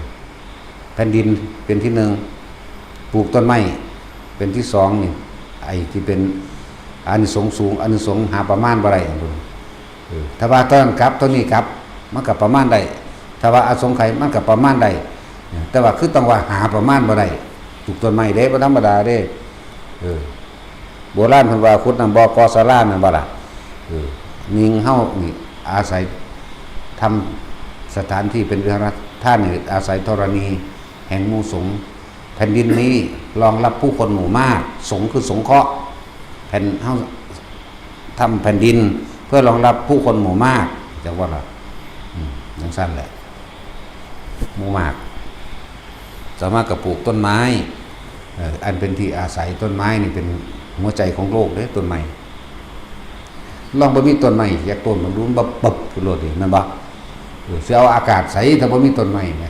แผ่นดินเป็นที่หนึ่ง ปลูกต้นไม้เป็นที่สองนี่ ไอ้ที่เป็นอานิสงส์สูง อานิสงส์หาประมาณบ่ได้ เออ ถ้าว่าตอนนั้นกลับ ตอนนี้กลับ มันก็ประมาณได้ ถ้าว่าอสงไขยมันก็ประมาณได้ แต่ว่าคือต้องว่าหาประมาณบ่ได้ ปลูกต้นไม้เด้ บ่ธรรมดาเด้ เออ โบราณเพิ่นว่าขุดน้ำบ่อก่อศาลา แม่นบ่ล่ะ เออ ยิ่งเฮานี่อาศัยทำสถานที่เป็นวิหารทานนี่ อาศัยธรณีแห่งหมู่สงฆ์ แผ่นดินนี้รองรับผู้คนหมู่มาก สงฆ์คือสงเคราะห์ แผ่น เฮาทำแผ่นดินเพื่อรองรับผู้คนหมู่มาก จั่งว่าล่ะ อืม จั่งซั้นแหละ หมู่มาก สามารถก็ปลูกต้นไม้ เอ่อ อันเป็นที่อาศัย ต้นไม้นี่เป็นหัวใจของโลกเด้ ต้นไม้ ลองบ่มีต้นไม้จักต้น มันรู้บ่ปึบขึ้นโลดนี่ แม่นบ่ เออ สิเอาอากาศไสถ้าบ่มีต้นไม้แหม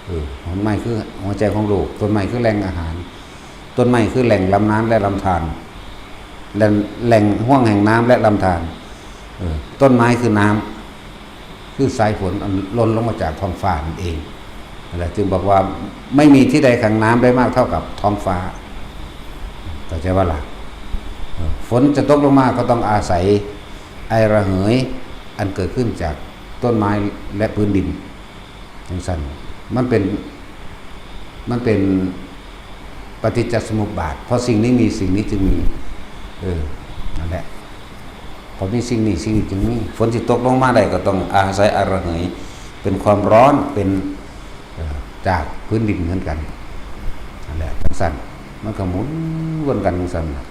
เออ ต้นไม้คือหัวใจของโลก ต้นไม้คือแหล่งอาหาร ต้นไม้คือแหล่งลำน้ำและลำธาร แหล่ง แหล่งห้วงแห่งน้ำและลำธาร เออ ต้นไม้คือน้ำ คือสายฝนอันหล่นลงมาจากท้องฟ้านั่นเอง นั่นแหละจึงบอกว่าไม่มีที่ใดขังน้ำได้มากเท่ากับท้องฟ้า เข้าใจบ่ล่ะ เออ ฝนจะตกลงมาก็ต้องอาศัยไอระเหยอันเกิดขึ้นจากต้นไม้และพื้นดิน จั่งซั้น มันเป็น มันเป็นปฏิจจสมุปบาท เพราะสิ่งนี้มีสิ่งนี้จึงมี เออ นั่นแหละ พอมีสิ่งนี้สิ่งนี้จึงมี ฝนสิตกลงมาได้ก็ต้องอาศัยไอระเหย เป็นความร้อน เป็น เอ่อ จากพื้นดินเหมือนกัน นั่นแหละ จั่งซั้น มันก็หมุนวนกันจั่งซั้นน่ะ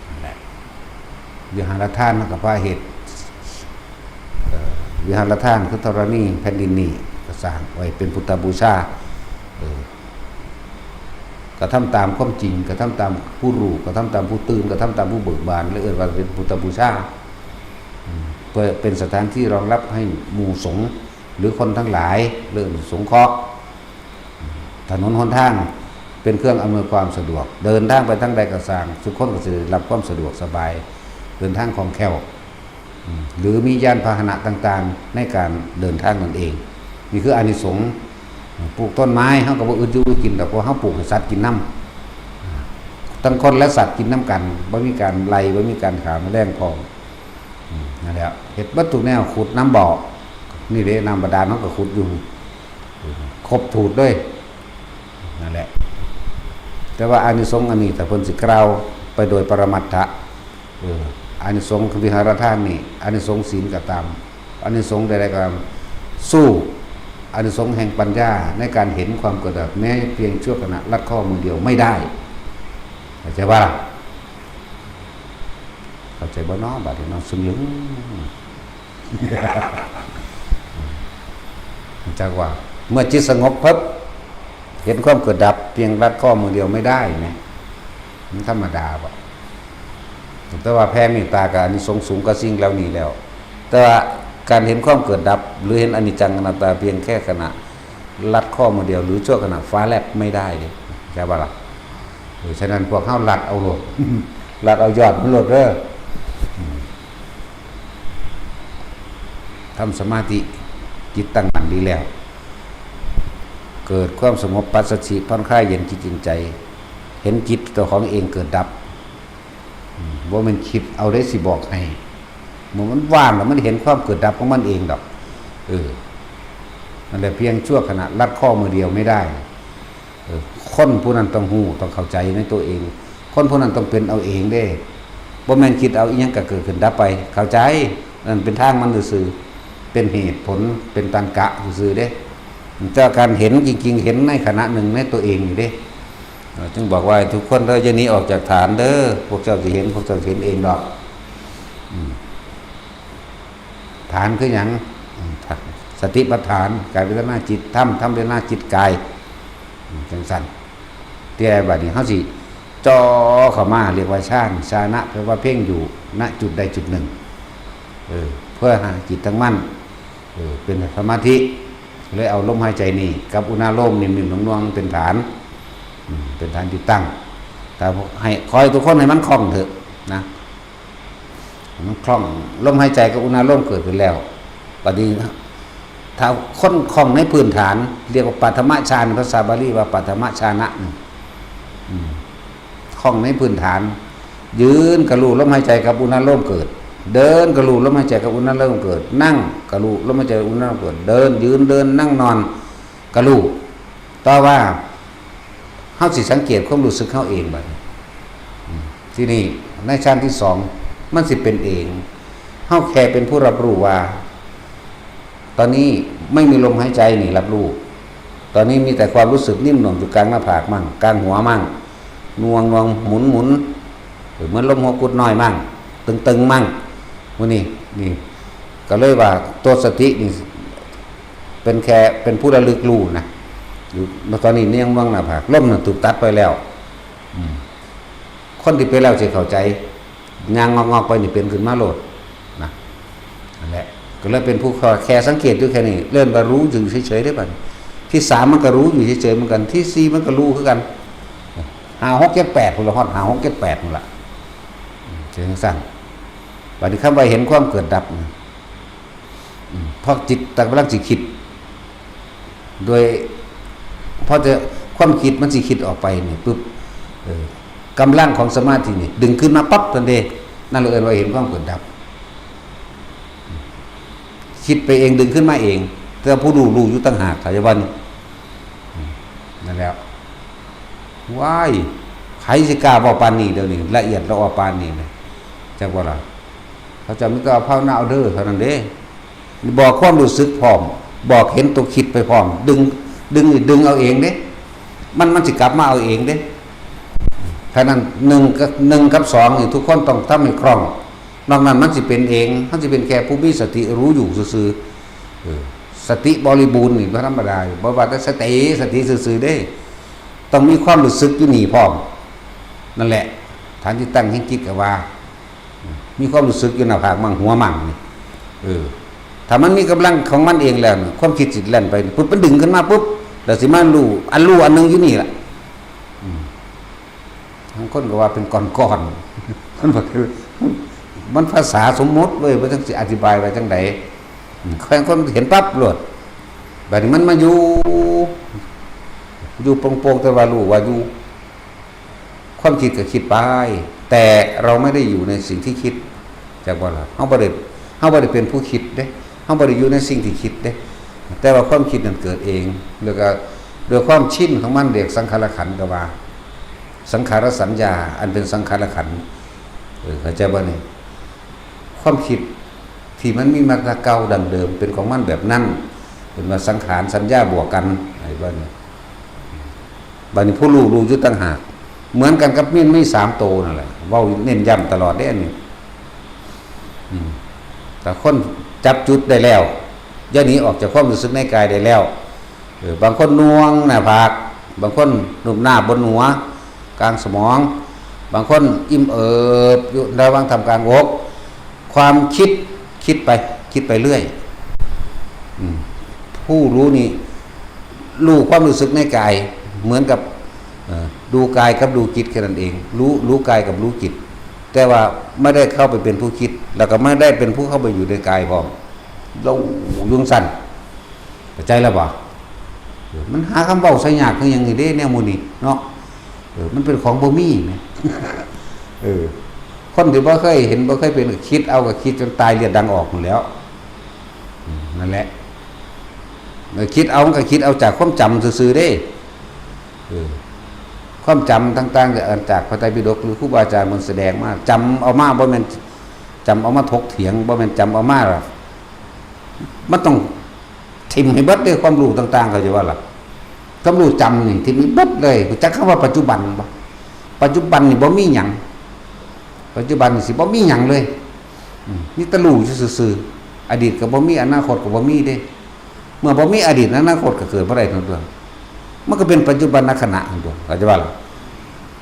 นั่นแหละ วิหารทานมันก็พาเฮ็ด เอ่อ วิหารทานคือธรณีแผ่นดินนี้ก็สร้างไว้เป็นพุทธบูชา เออ กระทำตามความจริง กระทำตามผู้รู้ กระทำตามผู้ตื่น กระทำตามผู้เบิกบาน และเอิ้นว่าเป็นพุทธบูชา อืม เพื่อเป็นสถานที่รองรับให้หมู่สงฆ์หรือคนทั้งหลาย เรื่องสงเคราะห์ ถนนหนทาง เป็นเครื่องอำนวยความสะดวก เดินทางไปทางใดก็ซ่าง ทุกคนก็จะได้รับความสะดวกสบาย เดินทางคล่องแคล่ว อืม หรือมียานพาหนะต่างๆ ในการเดินทางนั่นเอง นี่คืออานิสงส์ ปลูกต้นไม้ เฮาก็บ่อึดอยู่อึดกินดอก เพราะเฮาปลูกให้สัตว์กินนำ ทั้งคนและสัตว์กินนำกัน บ่มีการไล่ บ่มีการฆ่าแมลงพร้อม อืม นั่นแหละ เฮ็ดเบิดทุกแนว ขุดน้ำบ่อ นี่เด้ น้ำบาดาลเฮาก็ขุดอยู่ ครบสูตรเลย นั่นแหละ แต่ว่าอานิสงส์อันนี้ ถ้าเพิ่นสิกล่าวไปโดยปรมัตถะ เออ อานิสงส์คือวิหารทานนี่ อานิสงส์ศีลก็ตาม อานิสงส์ใดๆก็ตาม สู้อานิสงส์แห่งปัญญาในการเห็นความเกิดดับ แม้เพียงชั่วขณะ ลัดข้อมือเดียวไม่ได้ เข้าใจบ่ล่ะ เข้าใจบ่เนาะ บาดนี้เนาะ ซุมอยู่ จักว่า เมื่อจิตสงบปั๊บ เห็นความเกิดดับ เพียงลัดข้อมือเดียวไม่ได้เนี่ย มันธรรมดาบ่ แต่ว่าแผ่เมตตากับอานิสงส์สูงกว่าสิ่งเหล่านี้แล้ว แต่ว่าการเห็นความเกิดดับ หรือเห็นอนิจจังอนัตตาเพียงแค่ขณะ ลัดข้อมือเดียว หรือชั่วขณะฟ้าแลบไม่ได้เด้ เข้าใจบ่ล่ะ เออ ฉะนั้นพวกเฮาลัดเอาโลด ลัดเอายอดมันโลดเด้อ อืม ทำสมาธิ จิตตั้งมั่นดีแล้ว เกิดความสงบปัสสัชชิ ผ่อนคลายเย็นจิตเย็นใจ เห็นจิตตัวของเองเกิดดับ อืม บ่แม่นคิดเอาได้สิบอกให้ เมื่อมันว่างแล้วมันเห็นความเกิดดับของมันเองดอก เออ นั่นแหละ เพียงชั่วขณะ ลัดข้อมือเดียวไม่ได้ เออ คนผู้นั้นต้องฮู้ ต้องเข้าใจในตัวเอง คนผู้นั้นต้องเป็นเอาเองเด้ บ่แม่นคิดเอาอิหยังก็เกิดขึ้นดับไป เข้าใจ นั่นเป็นทางมันซื่อๆ เป็นเหตุผล เป็นตัณกะซื่อๆเด้ แต่การเห็นจริงๆ เห็นในขณะหนึ่งในตัวเองอยู่เด้ เออ จึงบอกว่าให้ทุกคนเด้อ อย่าหนีออกจากฐานเด้อ พวกเจ้าสิเห็น พวกเจ้าสิเห็นเองดอก อืม ฐานคือหยัง อืม สติปัฏฐาน กายเวทนาจิตธรรม ธรรมเวทนาจิตกาย อืม จังซั่น แต่บัดนี้เฮาสิจ่อเข้ามา เรียกว่าฌาน ฌานะ แปลว่าเพ่งอยู่ ณ จุดใดจุดหนึ่ง เออ เพื่อให้จิตตั้งมั่น เออ เป็นสมาธิ เลยเอาลมหายใจนี่กับอุณาโลมนิ่มๆ หน่วงๆ เป็นฐาน อืม เป็นฐานที่ตั้ง แต่ให้ ขอให้ทุกคนให้มันคล่องเถอะนะ มันคล่อง ลมหายใจกับอุณาโลมเกิดขึ้นแล้ว บัดนี้ ถ้าคนคล่องในพื้นฐาน เรียกว่าปัทมฌาน ภาษาบาลีว่าปัทมฌานะ อืม คล่องในพื้นฐาน ยืนก็รู้ลมหายใจกับอุณาโลมเกิด เดินก็รู้ลมหายใจกับอุณาโลมเกิด นั่งก็รู้ลมหายใจอุณาโลมเกิด เดิน ยืน เดิน นั่ง นอน ก็รู้ ต่อว่า เฮาสิสังเกตความรู้สึกเฮาเองบัดนี้ อืม ทีนี้ในฌานที่สอง มันสิเป็นเอง เฮาแค่เป็นผู้รับรู้ว่า ตอนนี้ไม่มีลมหายใจนี่รับรู้ ตอนนี้มีแต่ความรู้สึกนิ่มหน่วงอยู่กลางหน้าผากมั่ง กลางหัวมั่ง หน่วงหน่วงหมุนหมุน เหมือนลมหัวกุดน้อยมั่ง ตึงๆมั่ง มื้อนี้ นี่ ก็เลยว่าตัวสตินี่ เป็นแค่ เป็นผู้ระลึกรู้นะ อยู่ ตอนนี้ยังเมืองหน้าผาก ลมน่ะถูกตัดไปแล้ว อืม คนที่เป็นแล้วสิเข้าใจ ย่างงอกๆไปนี่เป็นขึ้นมาโลดนะ นั่นแหละ ก็เลยเป็นผู้แค่สังเกตอยู่แค่นี้ เริ่มก็รู้อยู่เฉยๆได้บัดนี้ ที่สามมันก็รู้อยู่เฉยๆเหมือนกัน ที่สี่มันก็รู้คือกัน ห้า หก เจ็ด แปด พุ้นละ ฮอด ห้า หก เจ็ด แปด พุ้นละ อืม จังซั่น บัดนี้คำว่าเห็นความเกิดดับ อืม เพราะจิตกำลังสิคิด โดย พอจะ ความคิดมันสิคิดออกไปนี่ปุ๊บ เออ กำลังของสมาธินี่ ดึงขึ้นมาปั๊บทันที นั่นเราเอิ้นว่าเห็นความเกิดดับ คิดไปเอง ดึงขึ้นมาเอง แต่ผู้รู้รู้อยู่ต่างหาก เข้าใจบ่นี่ อืม นั่นแหละ ว้าย ไผสิกล้าเว้าปานนี้เดี๋ยวนี้ ละเอียดละออปานนี้นะ จักว่าล่ะ เขาเจ้ามีแต่ว่าภาวนาเอาเด้อเท่านั้นเด้ บอกความรู้สึกพร้อม บอกเห็นตัวคิดไปพร้อม ดึง ดึง ดึงเอาเองเด้ มัน มันสิกลับมาเอาเองเด้ ฉะนั้น หนึ่ง กับ หนึ่ง กับ สอง นี่ทุกคนต้องทำให้คล่อง นอกนั้นมันสิเป็นเอง มันสิเป็นแค่ผู้มีสติรู้อยู่ซื่อๆ เออ สติบริบูรณ์นี่บ่ธรรมดา บ่ว่าแต่สติ สติซื่อๆเด้ ต้องมีความรู้สึกอยู่นี่พร้อม นั่นแหละ ฐานที่ตั้งแห่งจิตก็ว่า มีความรู้สึกอยู่หน้าผากมั่งหัวมั่งนี่ เออ ถ้ามันมีกำลังของมันเองแล้วนี่ ความคิดสิแล่นไปปุ๊บ มันดึงขึ้นมาปุ๊บ แล้วสิมารู้ อันรู้อันหนึ่งอยู่นี่ล่ะ บางคนก็ว่าเป็นก้อนๆ มันบ่คือ มันภาษาสมมุติเว้ย บ่จักสิอธิบายว่าจั่งใด อืม แค่คนเห็นปั๊บโลด บัดนี้มันมาอยู่ อยู่โป่งๆ แต่ว่ารู้ว่าอยู่ ความคิดก็คิดไป แต่เราไม่ได้อยู่ในสิ่งที่คิด จักบ่ล่ะ เฮาบ่ได้ เฮาบ่ได้เป็นผู้คิดเด้ เฮาบ่ได้อยู่ในสิ่งที่คิดเด้ แต่ว่าความคิดนั้นเกิดเอง แล้วก็โดยความชินของมัน เรียกสังขารขันธ์ก็ว่า สังขารสัญญา อันเป็นสังขารขันธ์ เออ เข้าใจบ่นี่ ความคิดที่มันมีมาแต่เก่าดั้งเดิม เป็นของมันแบบนั้น เป็นว่าสังขารสัญญาบวกกัน ไอ้บ่นี่ บัดนี้ผู้รู้รู้อยู่ต่างหาก เหมือนกันกับมีนมีสามโตนั่นแหละ เว้าเน้นย้ำตลอดเด้อันนี้ อืม แต่คนจับจุดได้แล้ว อย่าหนีออกจากความรู้สึกในกายได้แล้ว เออ บางคนหน่วงหน้าผาก บางคนหนุบหน้าบนหัว กลางสมอง บางคนอิ่มเอิบอยู่ระหว่างท่ามกลางอก ความคิด คิดไป คิดไปเรื่อย อืม ผู้รู้นี่ รู้ความรู้สึกในกาย เหมือนกับ เอ่อ ดูกายกับดูจิตแค่นั้นเอง รู้ รู้กายกับรู้จิต แต่ว่าไม่ได้เข้าไปเป็นผู้คิด แล้วก็ไม่ได้เป็นผู้เข้าไปอยู่ในกายพร้อม เราอยู่จั่งซั่น เข้าใจแล้วบ่ เออ มันหาคำเว้าใส่ยากคือหยังนี่เด้ แนวหมู่นี้เนาะ เออ มันเป็นของบ่มีแหม เออ คนที่บ่เคยเห็นบ่เคยเป็นก็คิดเอา ก็คิดจนตายเลือดดังออกนั่นแหล้ว อืม นั่นแหละ เออ คิดเอามันก็คิดเอาจากความจำซื่อๆเด้ เออ ความจำต่างๆจาก จากพระไตรปิฎกหรือครูบาอาจารย์เพิ่นแสดงมา จำเอามา บ่แม่นจำเอามาถกเถียง บ่แม่นจำเอามา มันต้องถิ่มให้เบิดเด้ ความรู้ต่างๆ เข้าใจบ่ล่ะ ความรู้จำนี่ถิ่มให้เบิดเลย รู้จักคำว่าปัจจุบันบ่ ปัจจุบันนี่บ่มีหยัง ปัจจุบันนี่สิบ่มีหยังเลย อืม มีแต่รู้อยู่ซื่อๆ อดีตก็บ่มี อนาคตก็บ่มีเด้ เมื่อบ่มีอดีต อนาคตก็เกิดบ่ได้ทั้งตัว มันก็เป็นปัจจุบันขณะทั้งตัว เข้าใจบ่ล่ะ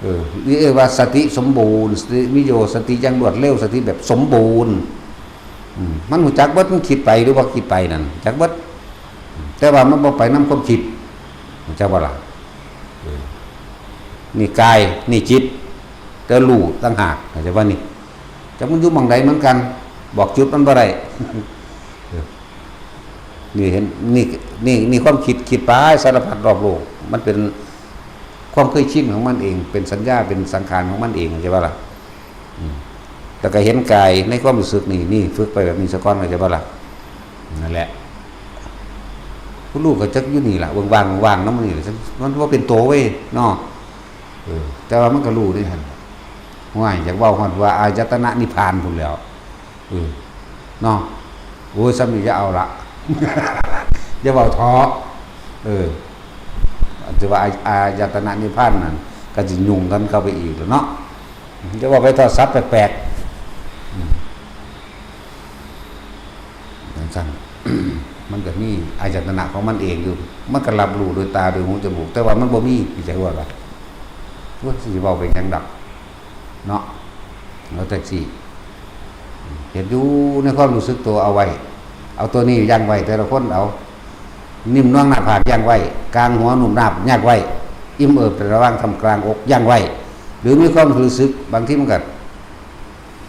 เออ เรียกว่าสติสมบูรณ์ สติมีโย สติอย่างรวดเร็ว สติแบบสมบูรณ์ อืม มันรู้จักเบิด มันคิดไปหรือว่าคิดไปนั่น จักเบิด แต่ว่ามันบ่ไปนำความคิด รู้จักบ่ล่ะ เออ นี่กาย นี่จิต แต่รู้ต่างหาก เข้าใจบ่นี่ จักมันอยู่หม่องใดเหมือนกัน บอกจุดมันบ่ได้ เออ นี่เห็น นี่ นี่ นี่ความคิด คิดไปสารพัดรอบโลก มันเป็นความเคยชินของมันเอง เป็นสัญญา เป็นสังขารของมันเอง เข้าใจบ่ล่ะ อืม แล้วก็เห็นกายในความรู้สึกนี่ นี่ฝึกไปแบบนี้ซะก่อน เข้าใจบ่ล่ะ นั่นแหละ ผู้รู้ก็จักอยู่นี่ล่ะ ว่างๆ ว่างๆ นำมันนี่ล่ะ มันบ่เป็นโตเว้ยเนาะ เออ แต่ว่ามันก็รู้เด้หั่น ห้วย อยากเว้าฮอดว่าอายตนะนิพพานพู้นแหล้ว เออ เนาะ โอ้ย ส่ำนี้อย่าเอาละ อย่าเว้าเถาะ เออ อันที่ว่าอา- อายตนะนิพพานนั่น ก็สิยุ่งกันเข้าไปอีกแล้วเนาะ อย่าเว้าไปเถาะ ศัพท์แปลกๆ อืม จั่งซั่น มันก็มีอายตนะของมันเองอยู่ มันก็รับรู้โดยตา โดยหู จมูก แต่ว่ามันบ่มี เข้าใจบ่ล่ะ ว่าสิเว้าไปหยังดอก เนาะ เอาจั่งซี้ เฮ็ดอยู่ในความรู้สึกตัวเอาไว้ เอาตัวนี้ยั้งไว้ แต่ละคนเอา นิ่มนวลหน้าผากยั้งไว้ กลางหัวนุ่มนาบยั้งไว้ อิ่มเอิบระหว่างท่ามกลางอกยั้งไว้ หรือมีความรู้สึก บางทีมันก็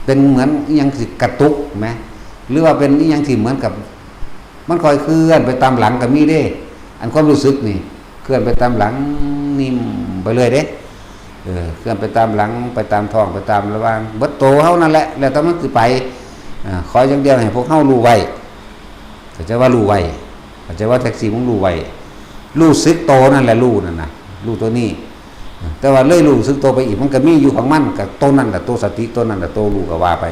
เป็นเหมือนอิหยังสิกระตุกแหม หรือว่าเป็นอิหยังที่เหมือนกับ มันค่อยเคลื่อนไปตามหลังก็มีเด้ อันความรู้สึกนี่ เคลื่อนไปตามหลัง นิ่มไปเรื่อยเด้ เออ เคลื่อนไปตามหลัง ไปตามท้อง ไปตามระหว่าง เบิดโตเฮานั่นแหละ แล้วแต่มันสิไป อ่า ขออย่างเดียวให้พวกเฮารู้ไว้ เข้าใจว่ารู้ไว้ เข้าใจว่าแท็กซี่มึงรู้ไว้ รู้สึกโตนั่นแหละ รู้นั่นน่ะ รู้ตัวนี้ แต่ว่าเลยรู้สึกโตไปอีก มันก็มีอยู่ของมัน ก็โตนั่นแหละ โตสติ โตนั่นแหละ โตรู้ก็ว่าไป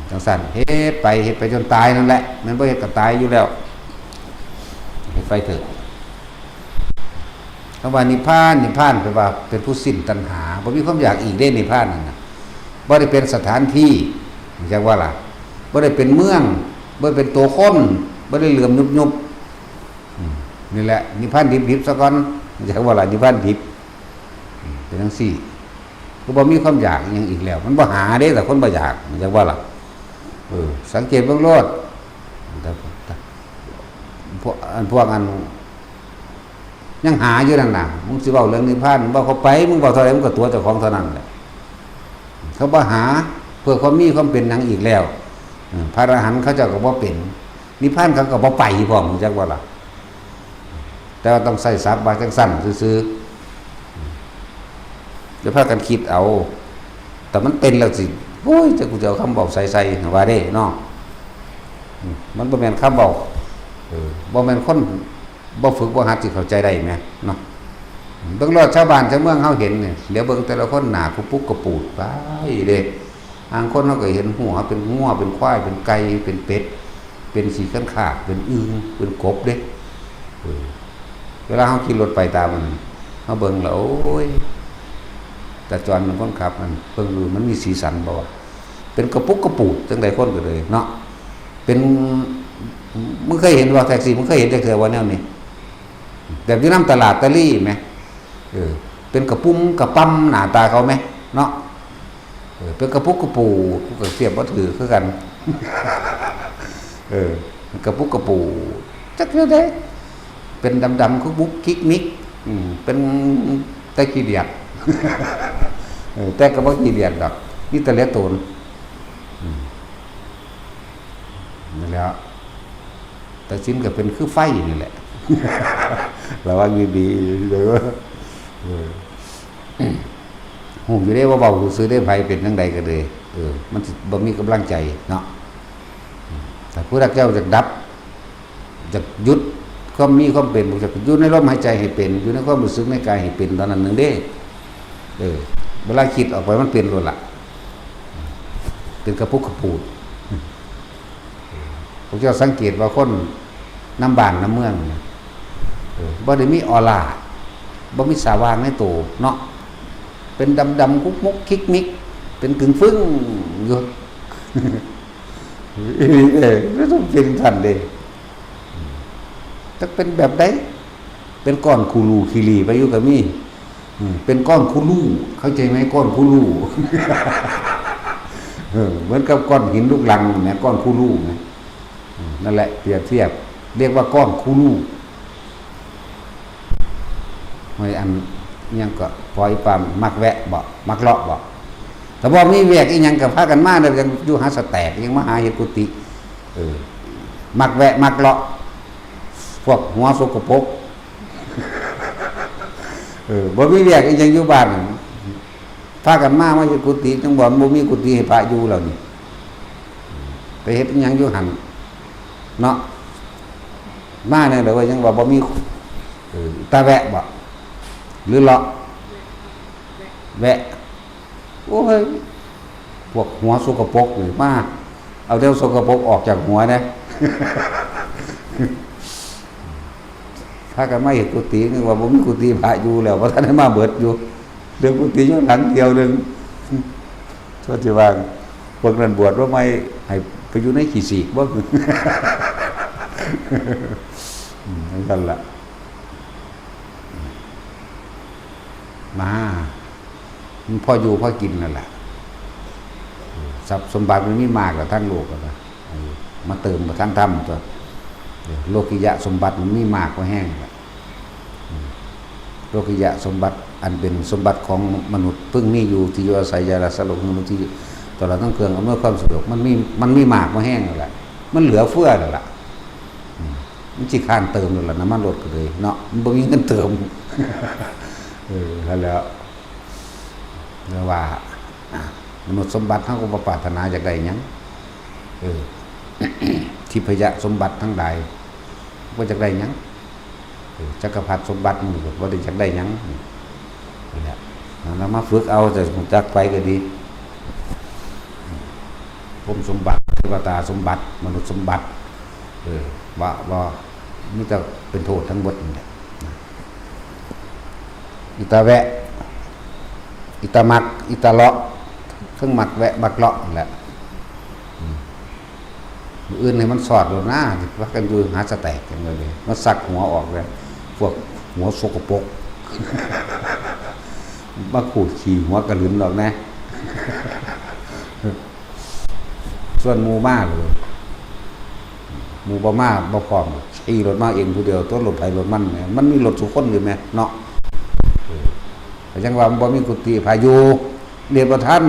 จั่งซั่น เฮ็ดไป เฮ็ดไปจนตายนั่นแหละ แม่นบ่เฮ็ดก็ตายอยู่แล้ว เฮ็ดไปเถอะ คำว่านิพพาน นิพพานแปลว่าเป็นผู้สิ้นตัณหา บ่มีความอยากอีกเด้ นิพพานนั่นน่ะ บ่ได้เป็นสถานที่ จักว่าล่ะ บ่ได้เป็นเมือง บ่ได้เป็นตัวคน บ่ได้เหลื่อมยุบๆ อืม นี่แหละ นิพพานดิบๆ ซะก่อน จักว่าล่ะ นิพพานดิบ อืม เป็นจั่งซี้ คือบ่มีความอยากอิหยังอีกแล้ว มันบ่หาเด้ แต่คนบ่อยาก จักว่าล่ะ เออ สังเกตเบิ่งโลด แต่ แต่ พวก อัน พวกอัน ยังหาอยู่นั่นน่ะ มึงสิเว้าเรื่องนิพพาน เว้าเข้าไป มึงเว้าเท่าใด มึงก็ตั๋วเจ้าของเท่านั้นแหละ เขาบ่หา เพื่อความมีความเป็นหยังอีกแล้ว อืม พระอรหันต์เขาเจ้าก็บ่เป็น นิพพานเขาก็บ่ไปพร้อม รู้จักบ่ล่ะ แต่ว่าต้องใช้ศัพท์ว่าจั่งซั้นซื่อๆ เดี๋ยวพากันคิดเอา แต่มันเป็นแล้วสิ โอ้ย จะกูจะเอาคำเว้าใส่ๆ ว่าเด้เนาะ อืม มันบ่แม่นคำเว้า เออ บ่แม่นคนบ่ฝึกบ่หัดสิเข้าใจได้แหมเนาะ เบิ่งรอดชาวบ้านชาวเมืองเฮาเห็นนี่ เดี๋ยวเบิ่งแต่ละคนหน้ากุปุกกระปูดไปเด้ บางคนเฮาก็เห็นหัวเป็นงัวเป็นควายเป็นไก่เป็นเป็ด เป็นขี้คันคากเป็นอึ่งเป็นกบเด้ เออ เวลาเฮาขี่รถไปตามมัน เฮาเบิ่งแล้ว โอ้ย ตาจรเป็นคนขับ มันเบิ่งดูมันมีสีสันบ่วะ เป็นกระปุกกระปูดจั่งใดคนก็เลยเนาะ เป็น มึงเคยเห็นบ่แท็กซี่ มึงเคยเห็นจักเทื่อบ่แนวนี้ แบบอยู่นำตลาดตะลี่แหม เออ เป็นกระปุ้มกระปั๊มหน้าตาเขาแหม เนาะ เออ เป็นกระปุกกระปูด กูก็เทียบบ่ถืกคือกัน เออ กระปุกกระปูด จักแนวใด เป็นดำๆ คุกมุกคิกมิก อืม เป็นแต่ขี้เดียด เออ แต่ก็บ่ขี้เดียดดอก มีแต่เหลือโตน อืม นั่นแหละ แต่สินก็เป็นคือไฟนี่แหละ ระวังดีๆ เด้อ เออ ฮู้อยู่เด้ว่าเว้าซื่อๆ เด้ ไผเป็นจั่งใดก็เลย เออ มันสิบ่มีกำลังใจเนาะ แต่ผู้รักเจ้าอยากดับ อยากหยุดความมีความเป็น อยากอยู่ในลมหายใจให้เป็น อยู่ในความรู้สึกในกายให้เป็น ตอนนั้นหนึ่งเด้ เออ เวลาคิดออกไปมันเป็นโลดล่ะ เป็นกระปุกกระปูด พวกเจ้าสังเกตว่าคนนำบ้านนำเมืองเนี่ย เออ บ่ได้มีออร่า บ่มีสว่างในโตเนาะ เป็นดำๆ คุกมุกคิกมิก เป็นกึ่งฟึ่งอยู่ อีหลีเด้ มันต้องเป็นจั่งซั้นเด้ จักเป็นแบบใด เป็นก้อนคูรูขี้หรี่ไปอยู่ก็มี อืม เป็นก้อนคูรู เข้าใจไหม ก้อนคูรู เออ เหมือนกับก้อนหินลูกรังนะ ก้อนคูรูนะ อืม นั่นแหละ เปรียบเทียบ เรียกว่าก้อนคูรู ห้อยอัน อิหยังก็ ปอยปาม มักแวะบ่ มักเลาะบ่ ถ้าบ่มีเวียกอีหยังก็พากันมาเด้อ ยังอยู่หาสแต็ก ยังมาหาเฮ็ดกุฏิ เออ มักแวะ มักเลาะ พวกหัวสกปรก เออ บ่มีเวียกอีหยังอยู่บ้าน พากันมา มาเฮ็ดกุฏิ จั่งบ่ บ่มีกุฏิให้พระอยู่แล้วนี่ ไปเฮ็ดอิหยังอยู่หั่น เนาะ มาแนวใดวะ ยังว่าบ่มี เออ ตาแวะบ่ หรือเลาะ แวะ โอ้ย พวกหัวสกปรกนี่ มา เอาแนวสกปรกออกจากหัวนะ พากันมาเฮ็ดกุฏิ นึกว่าบ่มีกุฏิพระอยู่แล้ว บ่ทันได้มาเบิดอยู่ เหลือกุฏิอยู่หลังเดียวหนึ่ง ส่วนที่ว่า พวกนั้นบวชมาใหม่ ให้ไปอยู่ในขี้สีกบ่ อืม จั่งซั้นล่ะ มา มันพออยู่พอกินนั่นแหละ ทรัพย์สมบัติมันมีมากกว่าทั้งโลกแล้วนะ เออ มาเติมกว่าทั้งธรรมตัว เออ โลกิยะสมบัติมันมีมากกว่าแฮงแล้ว อืม โลกิยะสมบัติอันเป็นสมบัติของมนุษย์ เพิ่งมีอยู่ที่อยู่อาศัย ยาราสโลกมนุษย์ที่ตลอดทั้งเครื่องอำนวยความสะดวก มันมี มันมีมากกว่าแฮงแล้วแหละ มันเหลือเฟือแล้วล่ะ อืม มันสิค้านเติมแล้วล่ะ น้ำมันรถก็เลยเนาะ มันบ่มีเงินเติม เออ นั่นแหล้ว เรียกว่า อ่ะ มนุษย์สมบัติเฮาก็บ่ปรารถนาอยากได้หยัง เออ ทิพยสมบัติทั้งหลาย บ่อยากได้หยัง เออ จักรพรรดิสมบัติมันก็บ่ได้อยากได้หยัง นี่แหละ เรามาฝึกเอา แต่รู้จักไปก็ดี พรหมสมบัติ เทวดาสมบัติ มนุษย์สมบัติ เออ ว่า ว่ามีแต่เป็นโทษทั้งหมดนี่แหละ อีตาแวะ อีตามัก อีตาเลาะ เทิงมักแวะ มักเลาะนั่นแหละ อืม มื้ออื่นให้มันสอดโลดนะ ว่ากันอยู่หาสแต็กกันเลย มาซักหัวออกเลย พวกหัวสกปรก มาขูดขี้หัวกระหลืนออกนะ ส่วนหมู่มาเลย หมู่บ่มาบ่พร้อม ขี่รถมาเองผู้เดียว ตัวรถไผรถมันแหม มันมีรถซุคนอยู่แหมเนาะ เออ ก็ยังว่ามันบ่มีกุฏิพาอยู่ เรียนบ่ทัน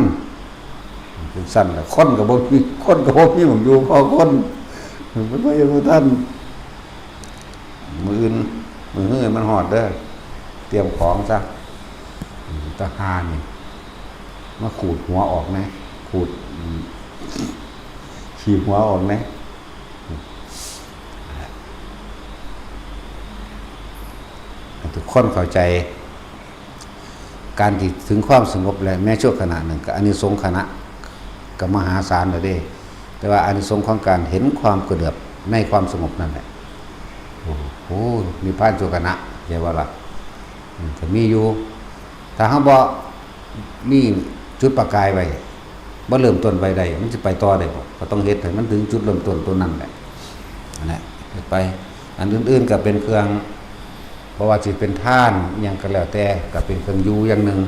จังซั่นล่ะ คนก็บ่มี คนก็บ่มีหม่องอยู่ พอคน มันบ่อยู่บ่ทัน มื้ออื่น มื้อฮือมันฮอดเด้อ เตรียมของซะ อืม ตาห่านี่ มาขูดหัวออกนะ ขูด อืม ขีบหัวออกนะ ให้ทุกคนเข้าใจ การที่ถึงความสงบแล้ว แม้ชั่วขณะหนึ่ง ก็อานิสงส์ขณะ ก็มหาศาลแล้วเด้ แต่ว่าอานิสงส์ของการเห็นความกระเดือบในความสงบนั่นแหละ โอ้โห นิพพานชั่วขณะ ใช่บ่ล่ะ อืม ก็มีอยู่ ถ้าเฮาบ่มีจุดประกายไว้ บ่เริ่มต้นไว้ได้ มันสิไปต่อได้บ่ ก็ต้องเฮ็ดให้มันถึงจุดเริ่มต้นตัวนั้นแหละ นั่นแหละ เฮ็ดไป อันอื่นๆก็เป็นเครื่อง เพราะว่าสิเป็นทานอิหยังก็แล้วแต่ ก็เป็นเครื่องอยู่อย่างหนึ่ง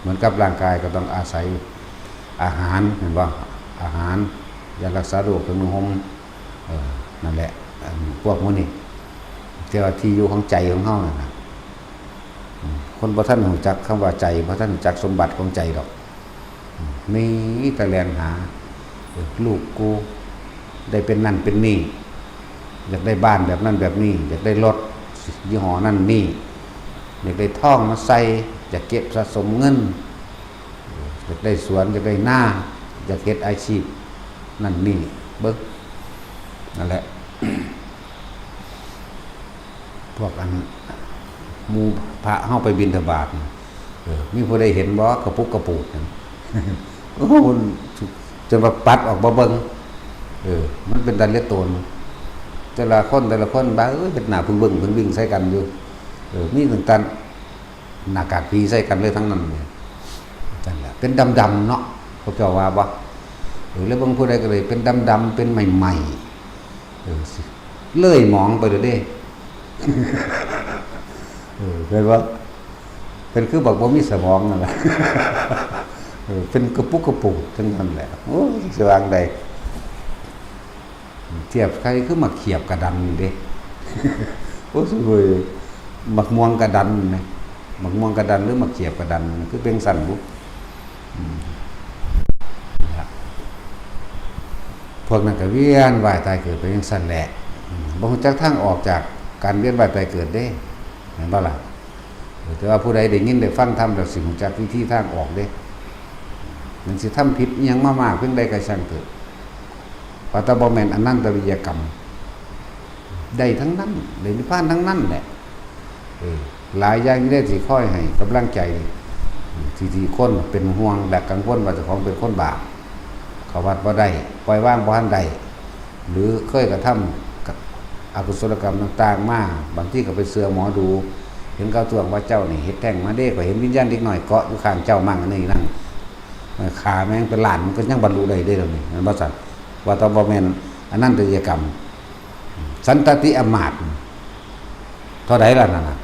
เหมือนกับร่างกายก็ต้องอาศัยอาหาร แม่นบ่ อาหาร ยารักษาโรค เครื่องนุ่งห่ม เออ นั่นแหละ อันพวกหมู่นี้ แต่ว่าที่อยู่ของใจของเฮานั่นน่ะ อืม คนบ่ทันรู้จักคำว่าใจ บ่ทันรู้จักสมบัติของใจดอก อืม มีแต่แล่นหา เออ ลูกกูได้เป็นนั่นเป็นนี่ อยากได้บ้านแบบนั่นแบบนี่ อยากได้รถยี่ห้อนั่นนี่ อยากได้ทองมาใส่ อยากเก็บสะสมเงิน อยากได้สวน อยากได้นา อยากเฮ็ดอาชีพนั่นนี่ เบิ่ง นั่นแหละ พวกอันหมู่พระเฮาไปบิณฑบาตนี่ เออ มีผู้ใดเห็นบ่ กระปุกกระปูดนั่น โอ้ มันจนว่าปัดออกบ่เบิ่ง เออ มันเป็นตาเหลือโตน แต่ละคนแต่ละคนว่า เอ้ย เฮ็ดหน้าเพิ่งเบิ่งเพิ่งวิ่งใส่กันอยู่ เออ มีตั้งแต่หน้ากากผีใส่กันเลยทั้งนั้นเลย นั่นแหละ เป็นดำๆเนาะ พวกเจ้าว่าบ่ เออ แล้วเบิ่งผู้ใดก็เลยเป็นดำๆ เป็นใหม่ๆ เออ สิ เลยหมองไปเลยเด้ เออ เป็นว่า เป็นคือบักบ่มีสมองนั่นแหละ เออ เป็นกระปุกกระปูดทั้งนั้นแหละ โอ้ย สิวางใด เทียบใครคือหมากเขียบกระดันนี่เด้ โอ้ย สุดเลย หมากม่วงกระดันนะ หมากม่วงกระดันหรือหมากเขียบกระดัน คือเป็นสั่นบุ อืม พวกนั้นก็เวียนว่ายตายเกิดไปจังซั่นแหละ อืม บ่รู้จักทางออกจากการเวียนว่ายตายเกิดเด้ แม่นบ่ล่ะ เออ แต่ว่าผู้ใดได้ยินได้ฟังธรรมแล้วสิรู้จักวิธีทางออกเด้ มันสิทำผิดอิหยังมามากเพียงใดก็ช่างเถอะ ว่าแต่บ่แม่นอนันตริยกรรม ได้ทั้งนั้น ได้นิพพานทั้งนั้นแหละ เออ หลายอย่างอยู่เด้ที่คอยให้กำลังใจ ที่ ที่คนเป็นห่วงและกังวลว่าเจ้าของเป็นคนบาป เข้าวัดบ่ได้ ปล่อยวางบ่ทันได้ หรือเคยกระทำกับอกุศลกรรมต่างๆมา บางทีก็ไปเชื่อหมอดู เห็นเขาทวงว่าเจ้านี่เฮ็ดแท้งมาเด้ ก็เห็นวิญญาณเด็กน้อยเกาะอยู่ข้างเจ้ามั่งอันนี้นั่น เออ ฆ่าแม่งเป็นล้านมันก็ยังบรรลุได้เด้ เดี๋ยวนี้ แม่นบ่ซั่น ว่าแต่บ่แม่นอนันตริยกรรม สันตติอำมาตย์ เท่าใดล่ะนั่นน่ะ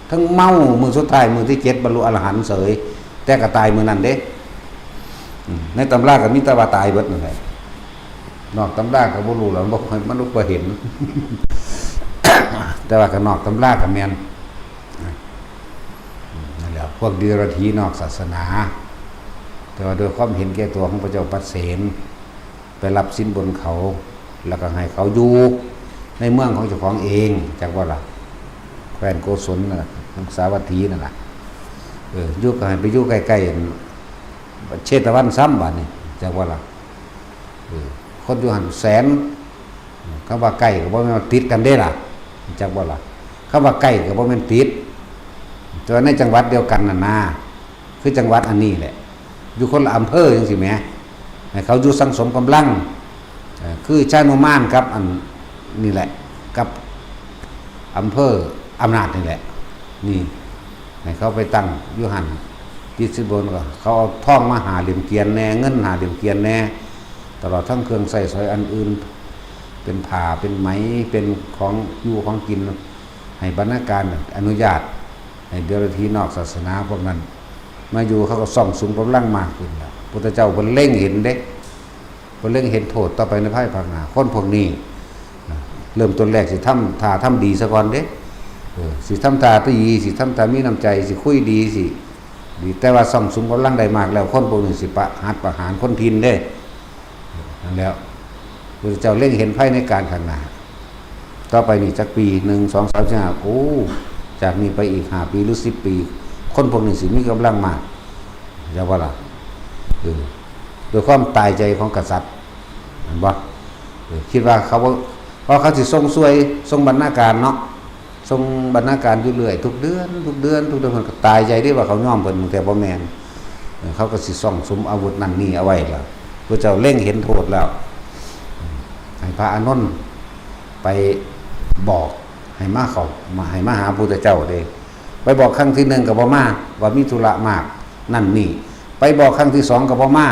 ทั้งเมามื้อสุดท้ายมื้อที่เจ็ดบรรลุอรหันต์เสย แต่ก็ตายมื้อนั้นเด้ อืม ในตำราก็มีแต่ว่าตายเบิดนั่นแหละ นอกตำราก็บ่รู้แล้ว บ่ค่อย มันบ่เห็น แต่ว่าก็นอกตำราก็แม่น นั่นแหละ พวกเดรัจฉีนอกศาสนา แต่ว่าด้วยความเห็นแก่ตัวของพระเจ้าปัดเสน ไปรับสินบนเขา แล้วก็ให้เขาอยู่ในเมืองของเจ้าของเอง จักว่าล่ะ แคว้นโกศลน่ะ ทางสาวัตถีนั่นล่ะ เออ อยู่ก็ให้ไปอยู่ใกล้ๆ เชตวันซ้ำบาดนี้ จักว่าล่ะ เออ คนอยู่หั่นแสน คำว่าใกล้ก็บ่แม่นว่าติดกันเด้ล่ะ จักว่าล่ะ คำว่าใกล้ก็บ่แม่นติด แต่ว่าในจังหวัดเดียวกันน่ะนะ คือจังหวัดอันนี้แหละ อยู่คนละอำเภอจังซี่แหม ให้เขาอยู่สั่งสมกำลัง เอ่อ คือชานุมานกับอันนี่แหละ กับอำเภออำนาจนี่แหละ นี่ ให้เขาไปตั้งอยู่หั่น ติดสินบนก็เขาเอาทองมาห้าเหลี่ยมเกวียนแหน่ เงินห้าเหลี่ยมเกวียนแหน่ ตลอดทั้งเครื่องใช้สอยอันอื่น เป็นผ้า เป็นไหม เป็นของอยู่ของกิน ให้บรรณาการอนุญาต ให้เดรัจฉีนอกศาสนาพวกนั้น มาอยู่เขาก็ซ่องสุมกำลังมากขึ้นแล้ว พุทธเจ้าเพิ่นเล็งเห็นเด้ เพิ่นเล็งเห็นโทษต่อไปในภายภาคหน้า คนพวกนี้นะ เริ่มต้นแรกสิทำท่าทำดีซะก่อนเด้ เออ สิทำท่าดี สิทำท่ามีน้ำใจ สิคุยดี สิดี แต่ว่าซ่องสุมกำลังได้มากแล้ว คนพวกนี้สิประหัตประหารคนถิ่นเด้ นั่นแหล้ว พระเจ้าเล็งเห็นภัยในการข้างหน้า ต่อไปนี่จักปี หนึ่ง สอง สาม สี่ ห้า โอ้ จากนี้ไปอีก ห้า ปีหรือ สิบ ปี คนพวกนี้สิมีกำลังมาก เจ้าว่าล่ะ เออ โดยความตายใจของกษัตริย์ เห็นบ่ เออ คิดว่าเขาบ่ เพราะเขาสิส่งซวย ส่งบรรณาการเนาะ ส่งบรรณาการอยู่เรื่อย ทุกเดือน ทุกเดือน ทุกเดือน เพิ่นก็ตายใจเด้ว่าเขายอมเพิ่น แต่บ่แม่น เออ เขาก็สิซ่องสุมอาวุธนั่นนี่เอาไว้แล้ว พระเจ้าเล็งเห็นโทษแล้ว ให้พระอานนท์ไปบอก ให้มาเขา มา ให้มาหาพุทธเจ้าเด้ ไปบอกครั้งที่หนึ่งก็บ่มา ว่ามีธุระมาก นั่นนี่ ไปบอกครั้งที่สองก็บ่มา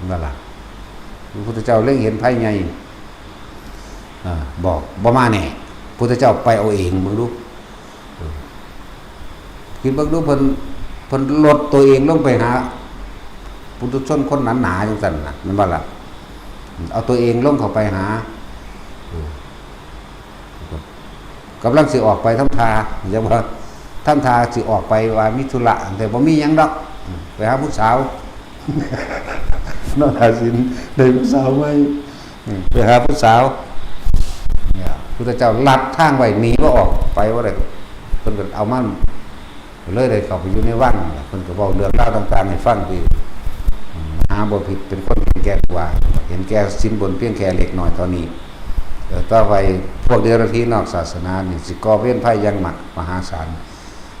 นั่นล่ะ พระพุทธเจ้าเล็งเห็นภัยใหญ่ อ่า บอกบ่มาแน่ พุทธเจ้าไปเอาเอง เบิ่งดู เออ คิดเบิ่งดู เพิ่น เพิ่นลดตัวเองลงไปหา ปุถุชนคนหนาๆจังซั่นน่ะ แม่นบ่ล่ะ เอาตัวเองลงเข้าไปหา เออ กำลังสิออกไปทำท่า อย่าว่าทำท่าสิออกไปว่ามีธุระ แต่บ่มีหยังดอก ไปหาผู้สาว นอนหาศีล ได้ผู้สาวใหม่ ไปหาผู้สาว เนี่ย พุทธเจ้าลัดทางไว้ หนีบ่ออก ไปบ่ได้ เพิ่นก็เอามัน เลยได้เข้าไปอยู่ในวัง เพิ่นก็เว้าเรื่องราวต่างๆให้ฟัง ที่มหาบพิตรเป็นคนเห็นแก่ตัว เห็นแก่สินบนเพียงแค่เล็กน้อยเท่านี้ เออ ต่อไปพวกเดรัจฉีนอกศาสนานี่สิก่อเวรภัยอย่างมากมหาศาล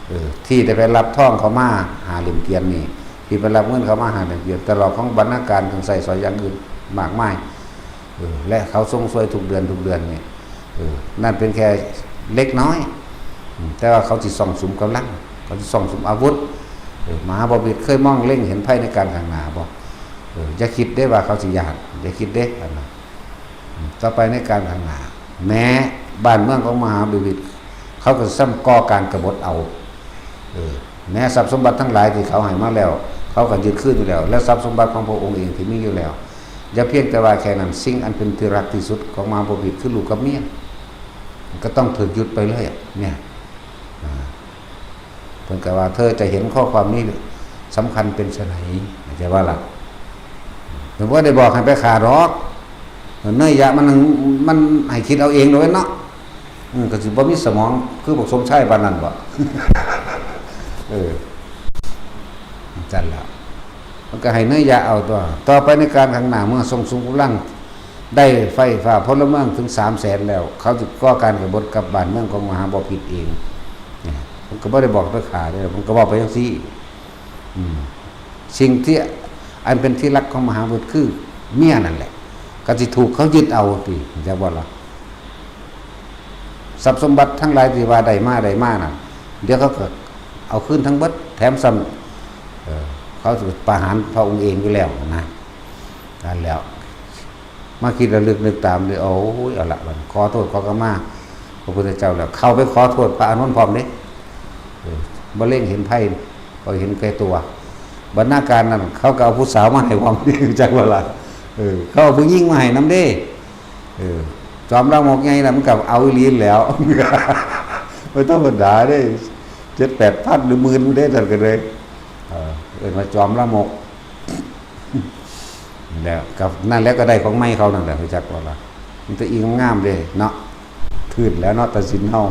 เออ ที่ได้ไปรับทองเขามาห้าเหลี่ยมเกวียนนี่ ที่ไปรับเงินเขามาห้าเหลี่ยมเกวียน ตลอดของบรรณาการเครื่องใช้สอยอย่างอื่นมากมาย เออ และเขาส่งซวยทุกเดือนทุกเดือนนี่ เออ นั่นเป็นแค่เล็กน้อย อืม แต่ว่าเขาสิซ่องสุมกำลัง เขาสิซ่องสุมอาวุธ เออ มหาบพิตรเคยมองเล็งเห็นภัยในการข้างหน้าบ่ เออ อย่าคิดเด้ว่าเขาสิย้าน อย่าคิดเด้ อันนั้น อืม ต่อไปในการข้างหน้า แม้บ้านเมืองของมหาบพิตร เขาก็ซ้ำก่อการกบฏเอา เออ แม้ทรัพย์สมบัติทั้งหลายที่เขาให้มาแล้ว เขาก็ยึดคืนอยู่แล้ว และทรัพย์สมบัติของพระองค์เองที่มีอยู่แล้ว อย่าเพียงแต่ว่าแค่นั้น สิ่งอันเป็นที่รักที่สุดของมหาบพิตรคือลูกกับเมีย ก็ต้องถูกยึดไปเลยอะ เนี่ย อ่า เพิ่นก็ว่า เธอจะเห็นข้อความนี้สำคัญเป็นไฉน เข้าใจบ่ล่ะ เพิ่นบ่ได้บอกให้ไปฆ่าดอก เนยยะมัน มันให้คิดเอาเองโดยเนาะ อืม ก็สิบ่มีสมองคือบักสมชายปานนั้นบ่ เออ จั่นล่ะ มันก็ให้เนยยะเอาตัว ต่อไปในการข้างหน้า เมื่อซ่องสุมกำลัง ได้ไฟฟ้าพลเมืองถึง สามแสน แล้ว เขาสิก่อการกบฏกับบ้านเมืองของมหาบพิตรเอง เนี่ย มันก็บ่ได้บอกไปฆ่าเด้อ มันก็บอกไปจังซี่ อืม สิ่งที่อันเป็นที่รักของมหาบพิตรคือเมียนั่นแหละ ก็สิถูกเขายึดเอาติ จักบ่ล่ะ ทรัพย์สมบัติทั้งหลายที่ว่าได้มา ได้มานั่น เดี๋ยวเขาก็เอาคืนทั้งเบิด แถมซ้ำ เอ่อ เขาสิประหารพระองค์เองอยู่แล้วนะ นั่นแล้ว มาคิดระลึกนึกตามเลย โอ้ย เอาละ บัดนี้ขอโทษขอขมาพระพุทธเจ้าแล้ว เข้าไปขอโทษพระอานนท์พร้อมเด้ เออ บ่เล็งเห็นภัย เขาเห็นแก่ตัว บรรณาการนั่น เขาก็เอาผู้สาวมาให้พร้อม จักบ่ล่ะ เออ เขาเอาผู้หญิงมาให้นำเด้ เออ จอมลามกใหญ่น่ะ มันก็เอาอีหลีแล้ว บ่ธรรมดาเด้ เจ็ดแปดพันหรือหมื่นพุ้นเด้ ท่านก็เลย เออ เอิ้นว่าจอมลามก แล้วก็นั่นแหละ ก็ได้ของใหม่เขานั่นแหละ รู้จักบ่ล่ะ มันแต่อีงามๆเด้เนาะ ทื่นแล้วเนาะ ตัดสินเฮา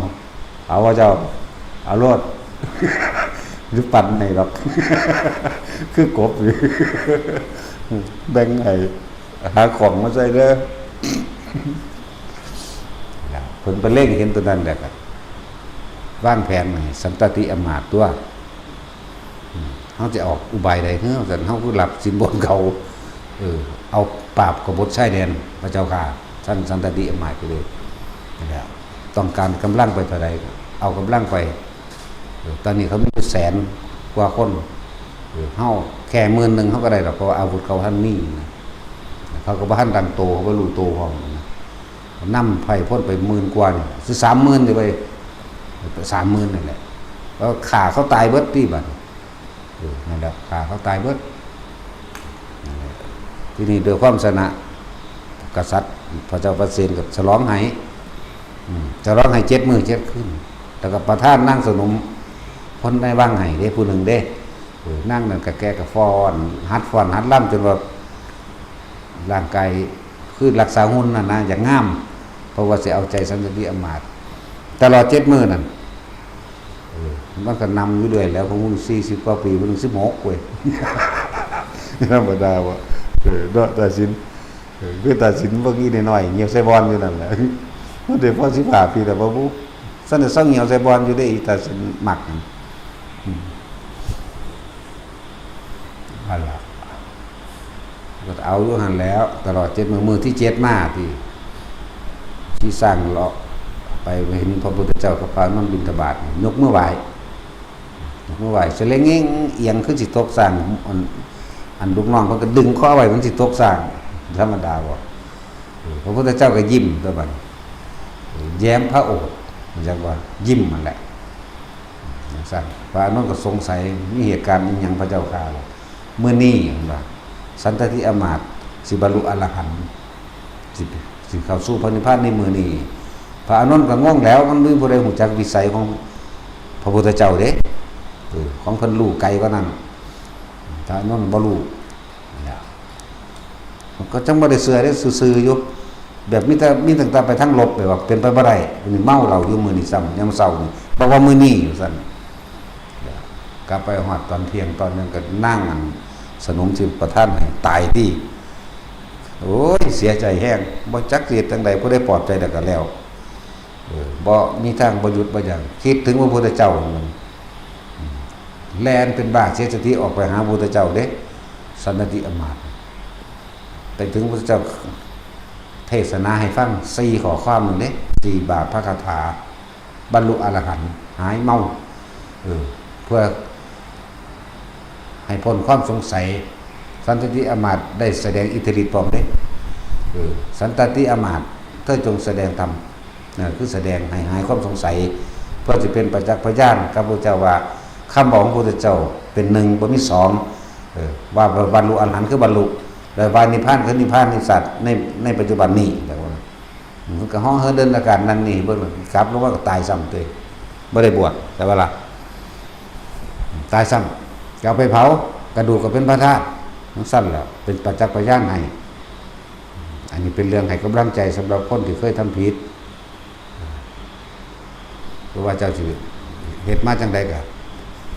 เอาว่าเจ้า เอาโลด หรือปันให้ดอก คือกบอยู่ แบ่งให้ หาของมาใส่เด้อ แล้วเพิ่นไปเล็งเห็นตัวนั้นแหละครับ วางแผนให้สันตติอำมาตย์ตัว อืม เฮาจะออกอุบายใด๋ เฮ้อ ซั่น เฮาคือรับสินบนเขา เออ เอาปราบกบฏชายแดน พระเจ้าข้า ท่านสันตติอำมาตย์ก็เลย นั่นแหละ ต้องการกำลังไปเท่าใด๋ เอากำลังไป เออ ตอนนี้เขามีอยู่แสนกว่าคน เออ เฮาแค่หมื่นหนึ่งเฮาก็ได้ดอก เพราะว่าอาวุธเขาทันมีนะ เขาก็บ่ทันตั้งโต เขาบ่รู้โตพร้อมนะ นำไพร่พลไปหมื่นกว่านี่ สิสามหมื่นนี่ไป สามหมื่นนี่แหละ แล้วฆ่าเขาตายเบิดติบัด เออ นั่นแหละ ฆ่าเขาตายเบิด นั่นแหละ ทีนี้ด้วยความชนะ กษัตริย์พระเจ้าปเสนก็ฉลองให้ อืม จะร้องให้เจ็ดมื้อเจ็ดคืน แล้วก็ประทานนางสนม คนในวังให้เด้ ผู้หนึ่งเด้ เออ นางนั่นก็แก่ก็ฟ้อน หัดฟ้อน หัดรำจนว่า ร่างกายคือรักษาหุ่นนั่นนะ อย่างงาม เพราะว่าสิเอาใจสันตติอำมาตย์ ตลอดเจ็ดมื้อนั่น เออ มันก็นำอยู่เรื่อยแล้ว พวกมึงสี่สิบกว่าปี พวกมึงสิบหกเว้ย ธรรมดาบ่ เออ เนาะ ตาสิน เออ คือตาสินพวกนี้น้อยๆ เหี่ยวใส่บอนอยู่นั่นแหละ มันได้พอสิบห้าปีแล้วบ่บุ ซั่นน่ะเซาเหี่ยวใส่บอนอยู่เด้ อีตาสินมักนั่น อืม นั่นล่ะ ก็เอาอยู่หั่นแหล้ว ตลอดเจ็ดมื้อ มื้อที่เจ็ดมาที่ ที่สร้างเลาะไปเห็นพระพุทธเจ้ากับพระอานนท์บิณฑบาต ยกมือไหว้ ยกมือไหว้ เสร็จแล้วเง่งเอียงคือสิตกสร้าง อัน อันลูกน้องเพิ่นก็ดึงคอไว้ มันสิตกสร้าง ธรรมดาบ่ เออ พระพุทธเจ้าก็ยิ้มตัวบัดนี้ เออ แย้มพระโอษฐ์ จักว่ายิ้มนั่นแหละ จังซั่น พระอานนท์ก็สงสัย มีเหตุการณ์อิหยังพระเจ้าข้าบ่ มื้อนี้ เพิ่นว่า สันตติอำมาตย์สิบรรลุอรหันต์ สิ สิเข้าสู่พระนิพพานในมื้อนี้ พระอานนท์ก็งงแล้ว มันมีผู้ใดรู้จักวิสัยของพระพุทธเจ้าเด้ เออ ของเพิ่นรู้ไกลกว่านั้น พระอานนท์บ่รู้ เนี่ย มันก็จังบ่ได้เชื่อเด้ ซื่อๆอยู่ แบบมีแต่ มีตั้งแต่ไปทางลบ แบบว่าเป็นไปบ่ได้ นี่เมาเหล้าอยู่มื้อนี้ซ้ำ ยามเช้านี่ บอกว่ามื้อนี้ ว่าซั่น กลับไปฮอดตอนเที่ยง ตอนนั้นก็นางอันสนมสิประทานให้ตายติ โอ้ย เสียใจแฮง บ่จักสิเฮ็ดจั่งใด ผู้ใดปลอบใจแล้วก็แล้ว เออ บ่มีทางบ่หยุดบ่หยัง คิดถึงพระพุทธเจ้า แล่นเป็นบ้าเสียสติออกไปหาพระพุทธเจ้าเด้ สันตติอำมาตย์ ไปถึงพระพุทธเจ้าเทศนาให้ฟังสี่ข้อความนั่นเด้ สี่บาทพระคาถา บรรลุอรหันต์ หายเมา เออ เพื่อให้พ้นความสงสัย สันตติอำมาตย์ได้แสดงอิทธิฤทธิ์พร้อมเด้ เออ สันตติอำมาตย์ เธอจงแสดงธรรม นะ คือแสดงให้หายความสงสัย เพื่อสิเป็นประจักษ์พยานกับพระเจ้าว่า คำบอกของพระพุทธเจ้าเป็นหนึ่ง บ่มีสอง เออ ว่าบรรลุอรหันต์คือบรรลุ แล้วว่านิพพานคือนิพพานในสัตว์ใน ในปัจจุบันนี้ แต่ว่ามันก็ฮ้องเหินเดินอากาศนั่นนี่ เบิ่งกลับลงมาก็ตายซ้ำเตย บ่ได้บวช แต่ว่าล่ะ ตายซ้ำ ก็เอาไปเผา กระดูกก็เป็นพระธาตุ จั่งซั่นแหละ เป็นประจักษ์พยานให้ อันนี้เป็นเรื่องให้กำลังใจสำหรับคนที่เคยทำผิด บ่ว่าเจ้าสิเฮ็ดมาจั่งใดก็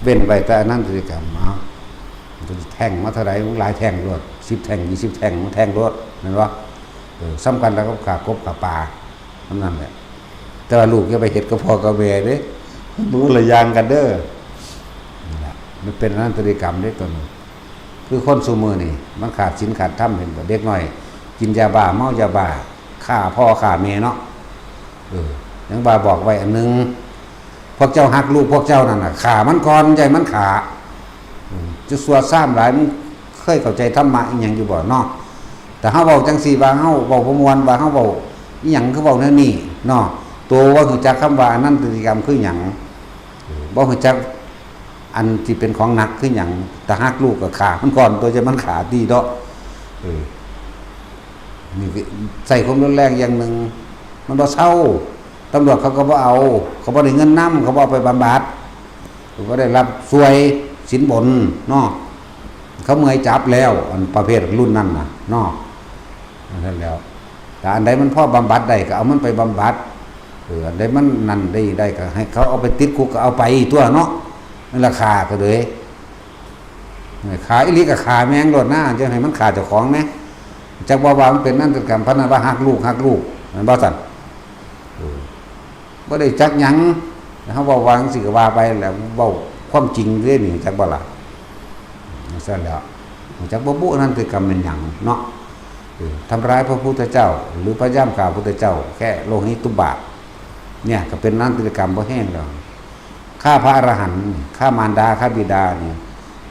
เว้นไว้แต่อนันตริยกรรม เอา แท่งมาเท่าใด หลายแท่งโลด สิบแท่ง ยี่สิบแท่ง มันแท่งโลด แม่นบ่ เออ ส่ำกันแล้วกับฆ่ากบฆ่าปลา เท่านั้นแหละ แต่ว่าลูกอย่าไปเฮ็ดกับพ่อกับแม่เด้ มันคนละอย่างกันเด้อ นั่นแหละ มันเป็นอนันตริยกรรมเด้ตัวนี้ คือคนซุมื้อนี่ มันขาดศีลขาดธรรม เห็นบ่ เด็กน้อย กินยาบ้า เมายาบ้า ฆ่าพ่อฆ่าแม่เนาะ เออ ยังว่าบอกไว้อันหนึ่ง พวกเจ้าฮักลูกพวกเจ้านั่นน่ะ ฆ่ามันก่อน อย่าให้มันฆ่า อืม จะซั่วซ้ำหลาย มึงเคยเข้าใจธรรมะอีหยังอยู่บ่เนาะ แต่เฮาเว้าจั่งซี้ ว่าเฮาเว้าบ่ม่วน ว่าเฮาเว้าอีหยังคือเว้าแนวนี้เนาะ ตัวบ่รู้จักคำว่าอนันตริยกรรมคือหยัง เออ บ่รู้จักอันที่เป็นของหนักคือหยัง แต่ฮักลูกก็ฆ่ามันก่อน ตัวจะมันฆ่าดีเนาะ เออ นี่คือใช้ความรุนแรงอย่างหนึ่ง มันบ่เซา ตำรวจเขาก็บ่เอา เขาบ่ได้เงินนำ เขาบ่เอาไปบำบัด เขาบ่ได้รับช่วยสินบนเนาะ เขาเมื่อยจับแล้ว อันประเภทรุ่นนั้นน่ะเนาะ นั่นแหล้ว แต่อันใดมันพอบำบัดได้ก็เอามันไปบำบัด เออ อันใดมันนั่นได้ ได้ก็ให้เขาเอาไปติดคุกก็เอาไปตัวเนาะ นั่นล่ะฆ่าก็เลย ฆ่าอีหลีก็ฆ่าแม่งโลดนะ จะให้มันฆ่าเจ้าของแหม จักว่าว่ามันเป็นอนันตริยกรรม พะนันว่าฮักลูก ฮักลูก แม่นบ่ซั่น เออ บ่ได้จักหยัง เฮาเว้าว่าจั่งซี้ก็ว่าไปแหละ เว้าความจริงเด้นี่ จักบ่ล่ะ จั่งซั่นแหล้ว จักบ่บุอนันตริยกรรมแม่นหยังเนาะ เออ ทำร้ายพระพุทธเจ้า หรือพยายามฆ่าพระพุทธเจ้า แค่โลหิตุบาท เนี่ยก็เป็นอนันตริยกรรมบ่แห้งแล้ว ฆ่าพระอรหันต์ ฆ่ามารดา ฆ่าบิดานี่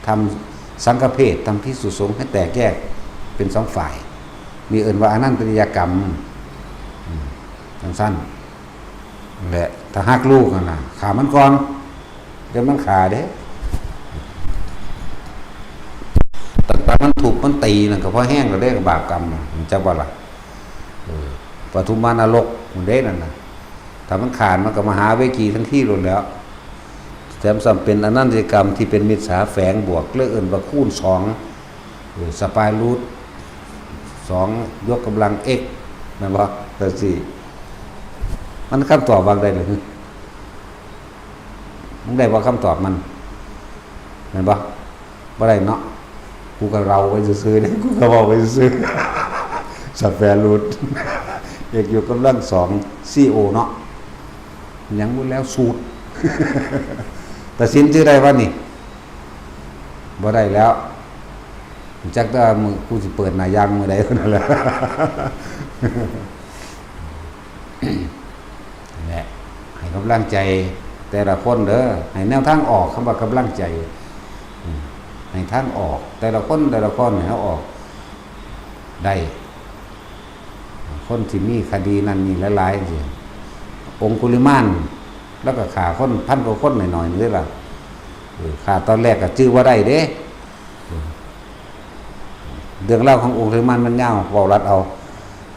ทำสังฆเพศ ทำภิกษุสงฆ์ให้แตกแยกเป็นสองฝ่าย นี่เอิ้นว่าอนันตริยกรรม อืม จั่งซั่นแหละ ถ้าฮักลูกนั่นน่ะ ฆ่ามันก่อน เดี๋ยวมันฆ่าเด้ ตั้งแต่มันทุบมันตีนั่นก็พอแห้งแล้วเด้ บาปกรรมน่ะ จักบ่ล่ะ เออ ปทุมมานรก มันเด้นั่นน่ะ ถ้ามันขาดมันก็มหาเวจีทันทีโลดแหล้ว แถมซ้ำเป็นอนันตริยกรรมที่เป็นมิจฉาแฝงบวก เลยเอิ้นว่าคูณสอง เออ สแควร์รูท สอง ยกกำลัง x แม่นบ่ จั่งซี้ มันคำตอบว่าใด๋ล่ะ มึงได้บ่คำตอบมัน แม่นบ่ บ่ได้เนาะ กูก็เล่าไว้ซื่อๆเด้ กูก็เว้าไว้ซื่อๆ สแควร์รูท x ยกกำลังสอง c o เนาะ หยังบ่แล้วสูตร ตัดสินชื่อได้ว่านี่ บ่ได้แล้ว จักแต่ว่ามื้อกูสิเปิดหน้าย่างมื้อใด๋นั่นแหละ นั่นแหละ ให้กำลังใจแต่ละคนเด้อ ให้แนวทางออก คำว่ากำลังใจ อืม ให้ทางออก แต่ละคน แต่ละคนให้เขาออก ได้ คนที่มีคดีนั่นนี่หลายๆ จั่งซี้ องคุลิมาน แล้วก็ฆ่าคนพันกว่าคนหน่อยๆ นี่ล่ะ เออ ฆ่าตอนแรกก็จื่อบ่ได้เด้ เออ เรื่องราวขององคุลิมานมันยาว เว้ารัดเอา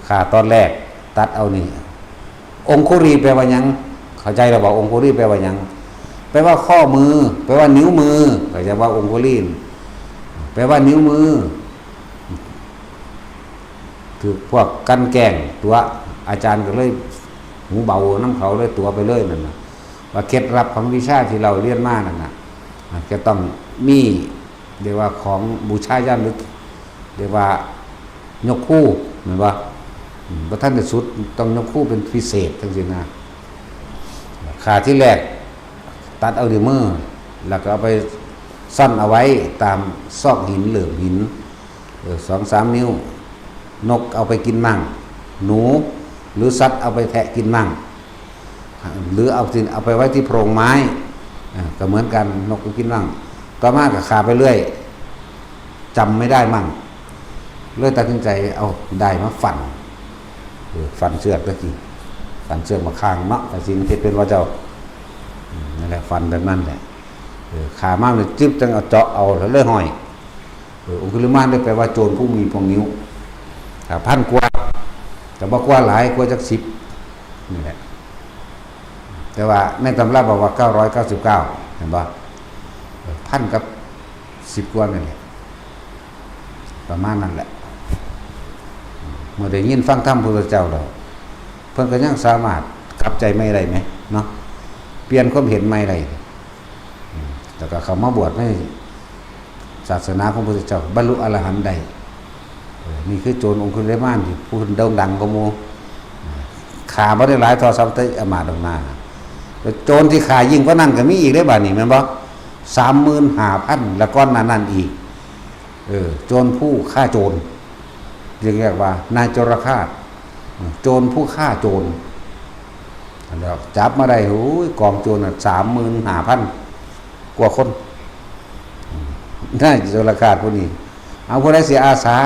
ฆ่าตอนแรก ตัดเอานี่ องคุลีแปลว่าหยัง เข้าใจแล้วบ่ องคุลีแปลว่าหยัง แปลว่าข้อมือ แปลว่านิ้วมือ เข้าใจว่าองคุลี แปลว่านิ้วมือ ถืกพวกกลั่นแกล้งตั๋ว อาจารย์ก็เลยหูเบานำเขา เลยตั๋วไปเลยนั่นน่ะ ว่าเคล็ดลับของวิชาที่เฮาเรียนมานั่นน่ะ อ่ะ จะต้องมี เรียกว่าของบูชายัญ หรือเรียกว่ายกครู แม่นบ่ อืม บ่ทันได้สุด ต้องยกครูเป็นพิเศษจั่งซี้นะ ฆ่าทีแรก ตัดเอานิ้วมือ แล้วก็เอาไปซ่อนเอาไว้ตามซอกหิน เหลิมหิน เออ สองสาม นิ้ว นกเอาไปกินมั่ง หนู หรือสัตว์เอาไปแทะกินมั่ง หรือเอาสิ เอาไปไว้ที่โพรงไม้ อ่า ก็เหมือนกัน นกก็กินมั่ง ต่อมาก็ฆ่าไปเรื่อย จำไม่ได้มั่ง เลยตัดสินใจเอาด้ายมาฟัน เออ ฟันเชือกตะกี้ ฟันเชือกมาข้างเนาะ แต่สิ่งที่เป็นว่าเจ้า อืม นั่นแหละ ฟันแบบนั้นแหละ เออ ฆ่ามาเลยจึ๊บ จั่งเอาเจาะเอา แล้วเลยห้อย เออ องคุลิมานนี่แปลว่าโจรผู้มีพองนิ้ว อ่า พันกว่า แต่บ่กว่าหลาย กว่าจักสิบ นี่แหละ แต่ว่าในตำราบอกว่า เก้าร้อยเก้าสิบเก้า เห็นบ่ เออ พันกับสิบกว่านั่นแหละ ประมาณนั้นแหละ เมื่อได้ยินฟังธรรมพระพุทธเจ้าแล้ว เพิ่นก็ยังสามารถกลับใจใหม่ได้ไหม เนาะ เปลี่ยนความเห็นใหม่ได้ อืม แล้วก็เข้ามาบวชในศาสนาของพระพุทธเจ้า บรรลุอรหันต์ได้ เออ นี่คือโจรองคุลิมานที่ผู้โด่งดังกว่าหมู่ ฆ่าบ่ได้หลายเท่าสัพพะเทวามาดอกนา แล้วโจรที่ฆ่ายิ่งกว่านั้นก็มีอีกเด้บาดนี้ แม่นบ่ สามหมื่นห้าพัน แล้วก่อนหน้านั้นอีก เออ โจรผู้ฆ่าโจร เรียกว่านายโจรฆาต โจรผู้ฆ่าโจร แล้วจับมาได้ โอ้ย กองโจรน่ะ สามหมื่นห้าพัน กว่าคน นายโจรฆาตผู้นี้ เอา ผู้ใดสิอาสา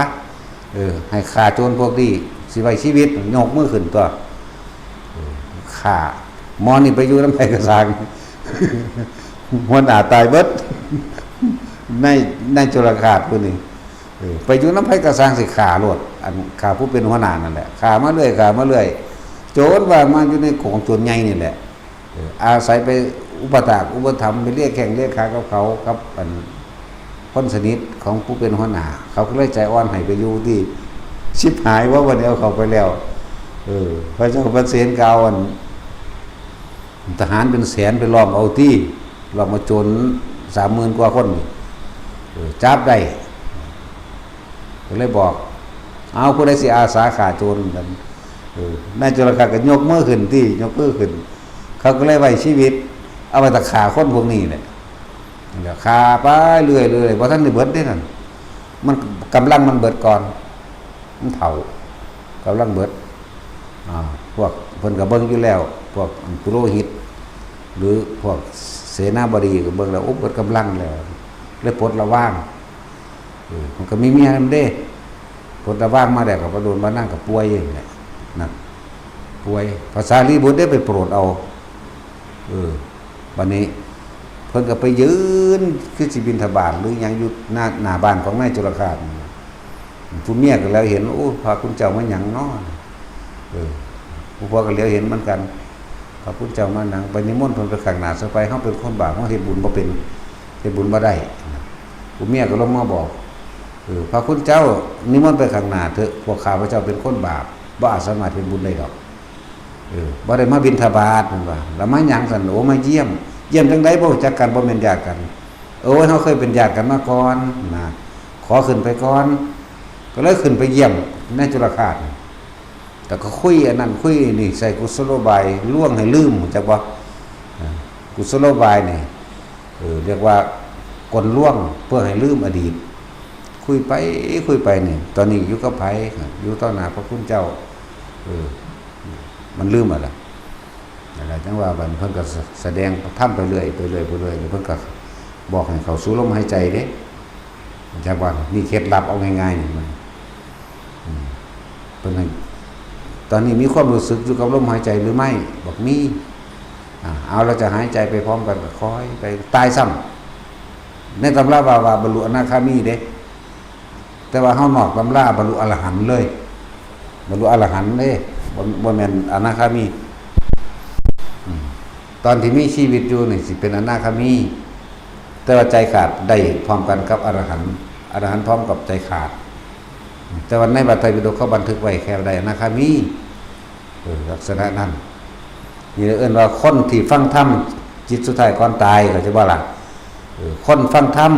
เออ ให้ฆ่าโจรพวกนี้ สิไว้ชีวิต ยกมือขึ้นตั๊ว เออ ฆ่า หมอนี่ไปอยู่นำไผกะซ่าง หัวหน้าตายเบิด นาย นายโจรฆาตผู้นี้ เออ ไปอยู่นำไผกะซ่าง สิฆ่าโลด อันฆ่าผู้เป็นหัวหน้านั่นแหละ ฆ่ามาเรื่อย ฆ่ามาเรื่อย โจรว่ามาอยู่ในกองโจรใหญ่นี่แหละ เออ อาศัยไปอุปถากอุปถัมภ์ ไปเลียแข้งเลียขากับเขา กับอันคนสนิทของผู้เป็นหัวหน้า เขาก็เลยใจอ่อนให้ไปอยู่ที่ ชิบหายว่าวันนี้เอาเขาไปแล้ว เออ พระเจ้าปเสนก็เอาอัน ทหารเป็นแสนไปล้อมเอาตี้ ล้อมเอาโจรสามหมื่นกว่าคนนี่ เออ จับได้ ก็เลยบอก เอา ผู้ใดสิอาสาฆ่าโจรกัน เออ นายโจรฆาตก็ยกมือขึ้นตี้ ยกมือขึ้น เขาก็เลยไว้ชีวิต เอาไว้แต่ฆ่าคนพวกนี้แหละ นั่นแหละ ฆ่าไปเรื่อยๆ บ่ทันได้เบิดเด้นั่น มันกำลังมันเบิดก่อน มันเฒ่า กำลังเบิด อ่า พวกเพิ่นก็เบิ่งอยู่แล้ว พวกปุโรหิต หรือพวกเสนาบดีก็เบิ่งแล้ว โอ้ เบิดกำลังแล้ว เลยปลดระวาง เออ มันก็มีเมียนำเด้ ปลดระวางมาแล้วก็บ่โดนบ่นานก็ป่วยเองแหละ นั่น ป่วย พระสารีบุตรได้ไปโปรดเอา เออ บัดนี้เพิ่นก็ไปยืน คือสิบิณฑบาตหรือหยังอยู่หน้า หน้าบ้านของนายโจรฆาตนั่นน่ะ ผู้เมียก็แล้วเห็น โอ้ พระคุณเจ้ามาหยังน้อ เออ ผู้ผัวก็เหลียวเห็นเหมือนกัน พระคุณเจ้ามานั่ง ไปนิมนต์เพิ่นไปข้างหน้าซะไป เฮาเป็นคนบาป เฮาเฮ็ดบุญบ่เป็น เฮ็ดบุญบ่ได้ ผู้เมียก็ลงมาบอก เออ พระคุณเจ้านิมนต์ไปข้างหน้าเถอะ พวกข้าพเจ้าเป็นคนบาป บ่อาจสามารถเฮ็ดบุญได้ดอก เออ บ่ได้มาบิณฑบาต เพิ่นว่า แล้วมาหยังซั่น โอ้ มาเยี่ยม เยี่ยมจั่งใด บ่รู้จักกัน บ่แม่นญาติกัน โอ้ย เฮาเคยเป็นญาติกันมาก่อนนะ ขอขึ้นไปก่อน ก็เลยขึ้นไปเยี่ยมในจุลฆาต แต่ก็คุยอันนั้นคุยนี่ ใส่กุศโลบายลวงให้ลืม รู้จักบ่ อ่า กุศโลบายนี่ เออ เรียกว่ากลลวงเพื่อให้ลืมอดีต คุยไปคุยไปนี่ ตอนนี้อยู่กับไผ อยู่ต่อหน้าพระคุณเจ้า เออ มันลืมอะล่ะ นั่นแหละ จั่งว่าบัดนี้เพิ่นก็ส- แสดงธรรมไปเรื่อย ไปเรื่อย ไปเรื่อย แล้วเพิ่นก็บอกให้เข้าสู่ลมหายใจเด้ จั่งว่านี่เคล็ดลับเอาง่ายๆนี่มัน อืม เพิ่นให้ ตอนนี้มีความรู้สึกอยู่กับลมหายใจหรือไม่ บอกมี อ่า เอา เราจะหายใจไปพร้อมกัน ก็ค่อยไป ตายซ้ำ ในตำราว่า ว่าบรรลุอนาคามีเด้ แต่ว่าเฮานอกตำราบรรลุอรหันต์เลย บรรลุอรหันต์เด้ บ่- บ่แม่นอนาคามี อืม ตอนที่มีชีวิตอยู่นี่สิเป็นอนาคามี แต่ว่าใจขาดได้พร้อมกันกับอรหันต์ อรหันต์พร้อมกับใจขาด แต่ว่าในพระไตรปิฎกเขาบันทึกไว้แค่ได้อนาคามี เออ ลักษณะนั้น นี่เอิ้นว่าคนที่ฟังธรรมจิตสุดท้ายก่อนตาย เข้าใจบ่ล่ะ เออ คนฟังธรรม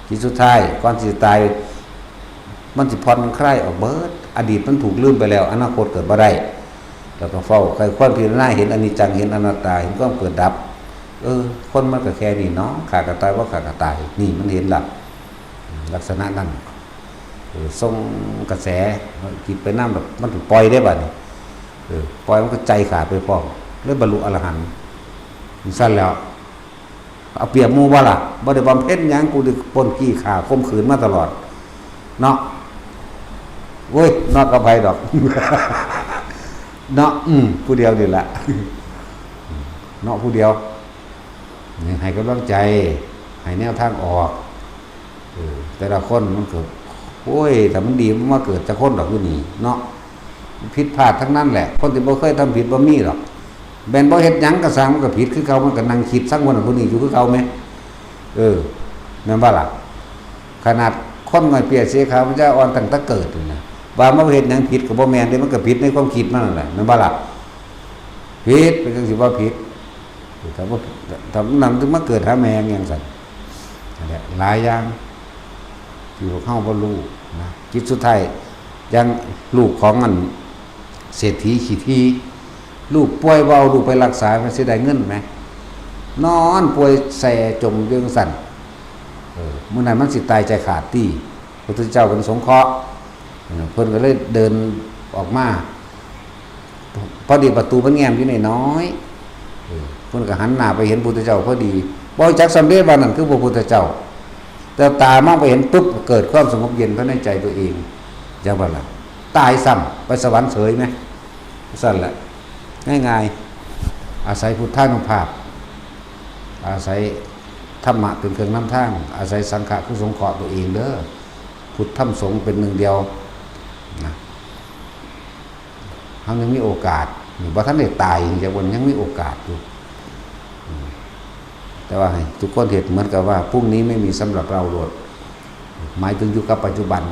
จิตสุดท้ายก่อนสิตาย มันสิผ่อนคลายออกเบิด อดีตมันถูกลืมไปแล้ว อนาคตเกิดบ่ได้ แล้วก็เฝ้าใคร่ครวญพิจารณา เห็นอนิจจัง เห็นอนัตตา เห็นความเกิดดับ เออ คนมันก็แค่นี้เนาะ ข้าก็ตาย บ่ข้าก็ตาย นี่มันเห็นละ ลักษณะนั้น เออ ส่งกระแสจิตไปนำ แบบมันถูกปล่อยได้บัดนี้ เออ ปล่อยมันก็ใจขาดไปพร้อม เลยบรรลุอรหันต์ จั่งซั่นแล้ว เอาเปรียบหมู่บ่ล่ะ บ่ได้บำเพ็ญหยัง กูได้ปล้นจี้ฆ่าข่มขืนมาตลอด เนาะ โอ้ย นอกกับไผดอก เนาะ อืม ผู้เดียวนี่แหละ เนาะ ผู้เดียว ให้กำลังใจ ให้แนวทางออก เออ แต่ละคนมันก็ โอ้ย ถ้ามันดีมันมาเกิดจักคนดอกอยู่นี่ เนาะ ผิดพลาดทั้งนั้นแหละ คนที่บ่เคยทำผิดบ่มีดอก แม่นบ่เฮ็ดหยังก็ซ่าง มันก็ผิดคือเก่า มันก็นั่งคิดสังวนผู้นี้อยู่คือเก่าแหม เออ แม่นบ่ล่ะ ขนาดคนง่อยเปียเสียขาวมันจะอ่อนตั้งแต่เกิดนี่นะ ว่ามาเฮ็ดหยังผิดก็บ่แม่นเด้ มันก็ผิดในความคิดมันนั่นแหละ แม่นบ่ล่ะ ผิด เป็นจั่งสิว่าผิด ถ้าบ่ ถ้ามันนำมาเกิดหาแม่งจั่งซั่น นั่นแหละ หลายอย่างที่พวกเฮาบ่รู้นะ จิตสุดท้าย อย่างลูกของอันเศรษฐีขี้ถี่ ลูกป่วยบ่เอาลูกไปรักษา มันสิได้เงินไหม นอนป่วยแส่จมอยู่จั่งซั่น เออ มื้อนั้นมันสิตายใจขาดติ พระพุทธเจ้าเพิ่นสงเคราะห์ เออ เพิ่นก็เลยเดินออกมา พอดีประตูมันแง้มอยู่น้อยๆ เออ เพิ่นก็หันหน้าไปเห็นพุทธเจ้าพอดี บ่จักสำเร็จว่านั่นคือพระพุทธเจ้า แต่ตามองไปเห็นปุ๊บ เกิดความสงบเย็นภายในใจตัวเอง จั่งว่าล่ะ ตายซ้ำ ไปสวรรค์เสยไหม ซั่นแหละ ง่ายๆ อาศัยพุทธานุภาพ อาศัยธรรมะเป็นเครื่องนำทาง อาศัยสังฆะคือสงเคราะห์ตัวเองเด้อ พุทธธรรมสงฆ์เป็นหนึ่งเดียวนะ เฮายังมีโอกาส นี่บ่ทันได้ตาย จั่งว่ายังมีโอกาสอยู่ อืม แต่ว่าให้ทุกคนเฮ็ดเหมือนกับว่าพรุ่งนี้ไม่มีสำหรับเราโลด หมายถึงอยู่กับปัจจุบัน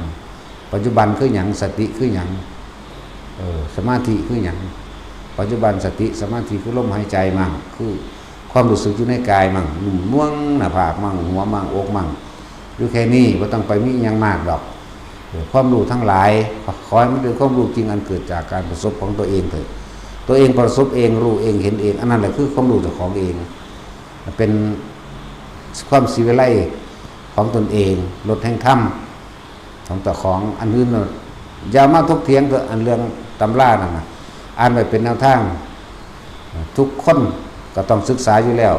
ปัจจุบันคือหยัง สติคือหยัง เออ สมาธิคือหยัง ปัจจุบันสติสมาธิคือลมหายใจมั่ง คือความรู้สึกอยู่ในกายมั่ง นุ่มนวลหน้าผากมั่ง หัวมั่ง อกมั่ง อยู่แค่นี้ บ่ต้องไปมีอิหยังมากดอก เออ ความรู้ทั้งหลาย ขอให้มันเป็นความรู้จริงอันเกิดจากการประสบของตัวเองเถอะ ตัวเองประสบเอง รู้เอง เห็นเอง อันนั้นแหละคือความรู้เจ้าของเอง เป็นความศิวิไลของตนเอง รสแห่งธรรมของเจ้าของ อันอื่นน่ะอย่ามาถกเถียงเถอะ อันเรื่องตำรานั่นน่ะ อ่านไว้เป็นแนวทาง ทุกคนก็ต้องศึกษาอยู่แล้ว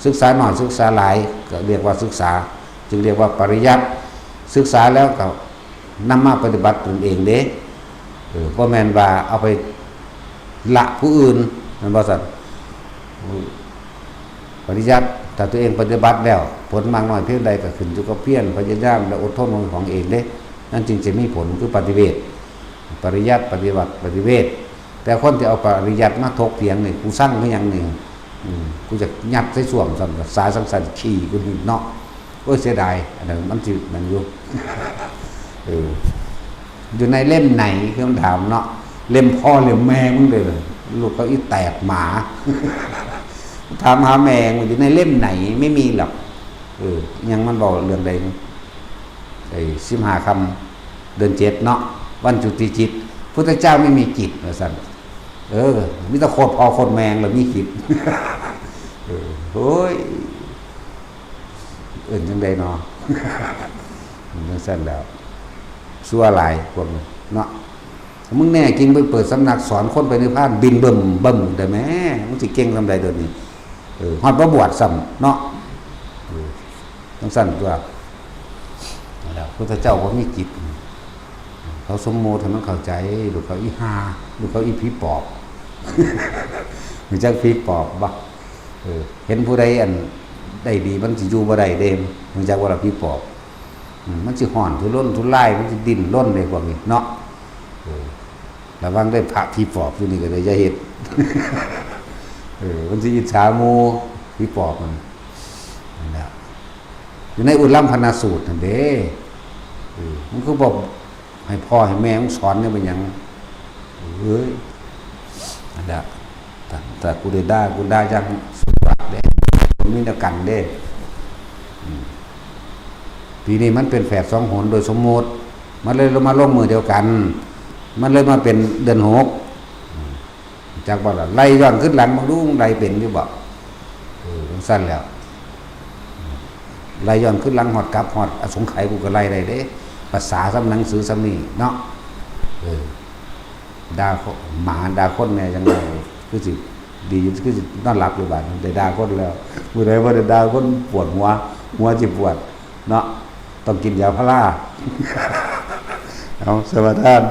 ศึกษาน้อยศึกษาหลายก็เรียกว่าศึกษา จึงเรียกว่าปริยัติ ศึกษาแล้วก็นำมาปฏิบัติตนเองเด้ เออ บ่แม่นว่าเอาไปละผู้อื่น แม่นบ่ซั่น ปริยัติ ถ้าตัวเองปฏิบัติแล้ว ผลมากน้อยเพียงใดก็ขึ้นอยู่กับเพียรพยายามและอดทนของเองเด้ นั่นจึงจะมีผล คือปฏิเวท ปริยัติ ปฏิบัติ ปฏิเวท แต่คนที่เอาปริยัติมาถกเถียงนี่ กูซังคือหยังนี่ อืม กูจะยัดใส่ส้วมซ้ำ สาสังสรรค์ขี้กูนี่เนาะ โอ้ย เสียดาย อันนั้นมันสินั่นอยู่ เออ อยู่ในเล่มไหน คือมันถามเนาะ เล่มพ่อเล่มแม่มึงเลย ลูกเขาอีแตกหมา ถามหาแม่มึงอยู่ในเล่มไหน ไม่มีหรอก เออ ยังมันบอกเรื่องใด ไอ้สิบห้าค่ำเดือนเจ็ดเนาะ วันจุติจิต พุทธเจ้าไม่มีจิตว่าซั่น เออ มีแต่โคตรพ่อโคตรแม่งแล้วมีจิต เออ โอ้ย เอิ้นจั่งใดเนาะ จั่งซั่นแล้ว ซั่วหลายพวกนี้เนาะ มึงแน่จริงไปเปิดสำนักสอนคนไปนิพพาน บินเบิ่มเบิ่มได้แหม มึงสิเก่งส่ำใดเดี๋ยวนี้ เออ ฮอดบ่บวชซ้ำเนาะ เออ จั่งซั่นตัว นั่นแหละ พุทธเจ้าบ่มีจิต เขาสมมุติให้มันเข้าใจ ลูกเขาอีห่า ลูกเขาอีผีปอบ รู้จักผีปอบบ่ เออ เห็นผู้ใดอันได้ดีมันสิอยู่บ่ได้เด้ รู้จักบ่ล่ะผีปอบ อืม มันสิฮ้อนทุรนทุราย มันสิดิ้นรนเด้พวกนี้เนาะ เออ ระวังได้พระผีปอบอยู่นี่ก็ได้อย่าเฮ็ด เออ มันสิอิจฉาหมู่ผีปอบมัน นั่นแหละ อยู่ในอุลัมพนาสูตรนั่นเด้ เออ มันคือบอกให้พ่อให้แม่มึงสอนเนี่ยเป็นหยัง เอ้ย นั่นแหละ แต่ แต่กูได้ด่า กูด่าอย่างสุดยอดเด้ มันมีแนวกันเด้ อืม ปีนี้มันเป็นแฝดสองหนโดยสมมุติ มันเลยมาลงมือเดียวกัน มันเลยมาเป็นเดือนหก อืม จักบ่ล่ะ ไล่ย้อนขึ้นหลังมึงดู มึงไล่เป็นอยู่บ่ เออ จั่งซั่นแล้ว ไล่ย้อนขึ้นหลังฮอดกลับฮอดอสงไขยกูก็ไล่ได้เด้ ภาษาซ้ำหนังสือซ้ำนี่เนาะ เออ ด่าคน หมาด่าคนแน่จั่งใด คือสิดีอยู่ คือสินอนหลับอยู่บาดนี้ ได้ด่าคนแล้ว มื้อใดบ่ได้ด่าคนปวดหัว หัวสิปวดเนาะ ต้องกินยาพารา เอา สมาทาน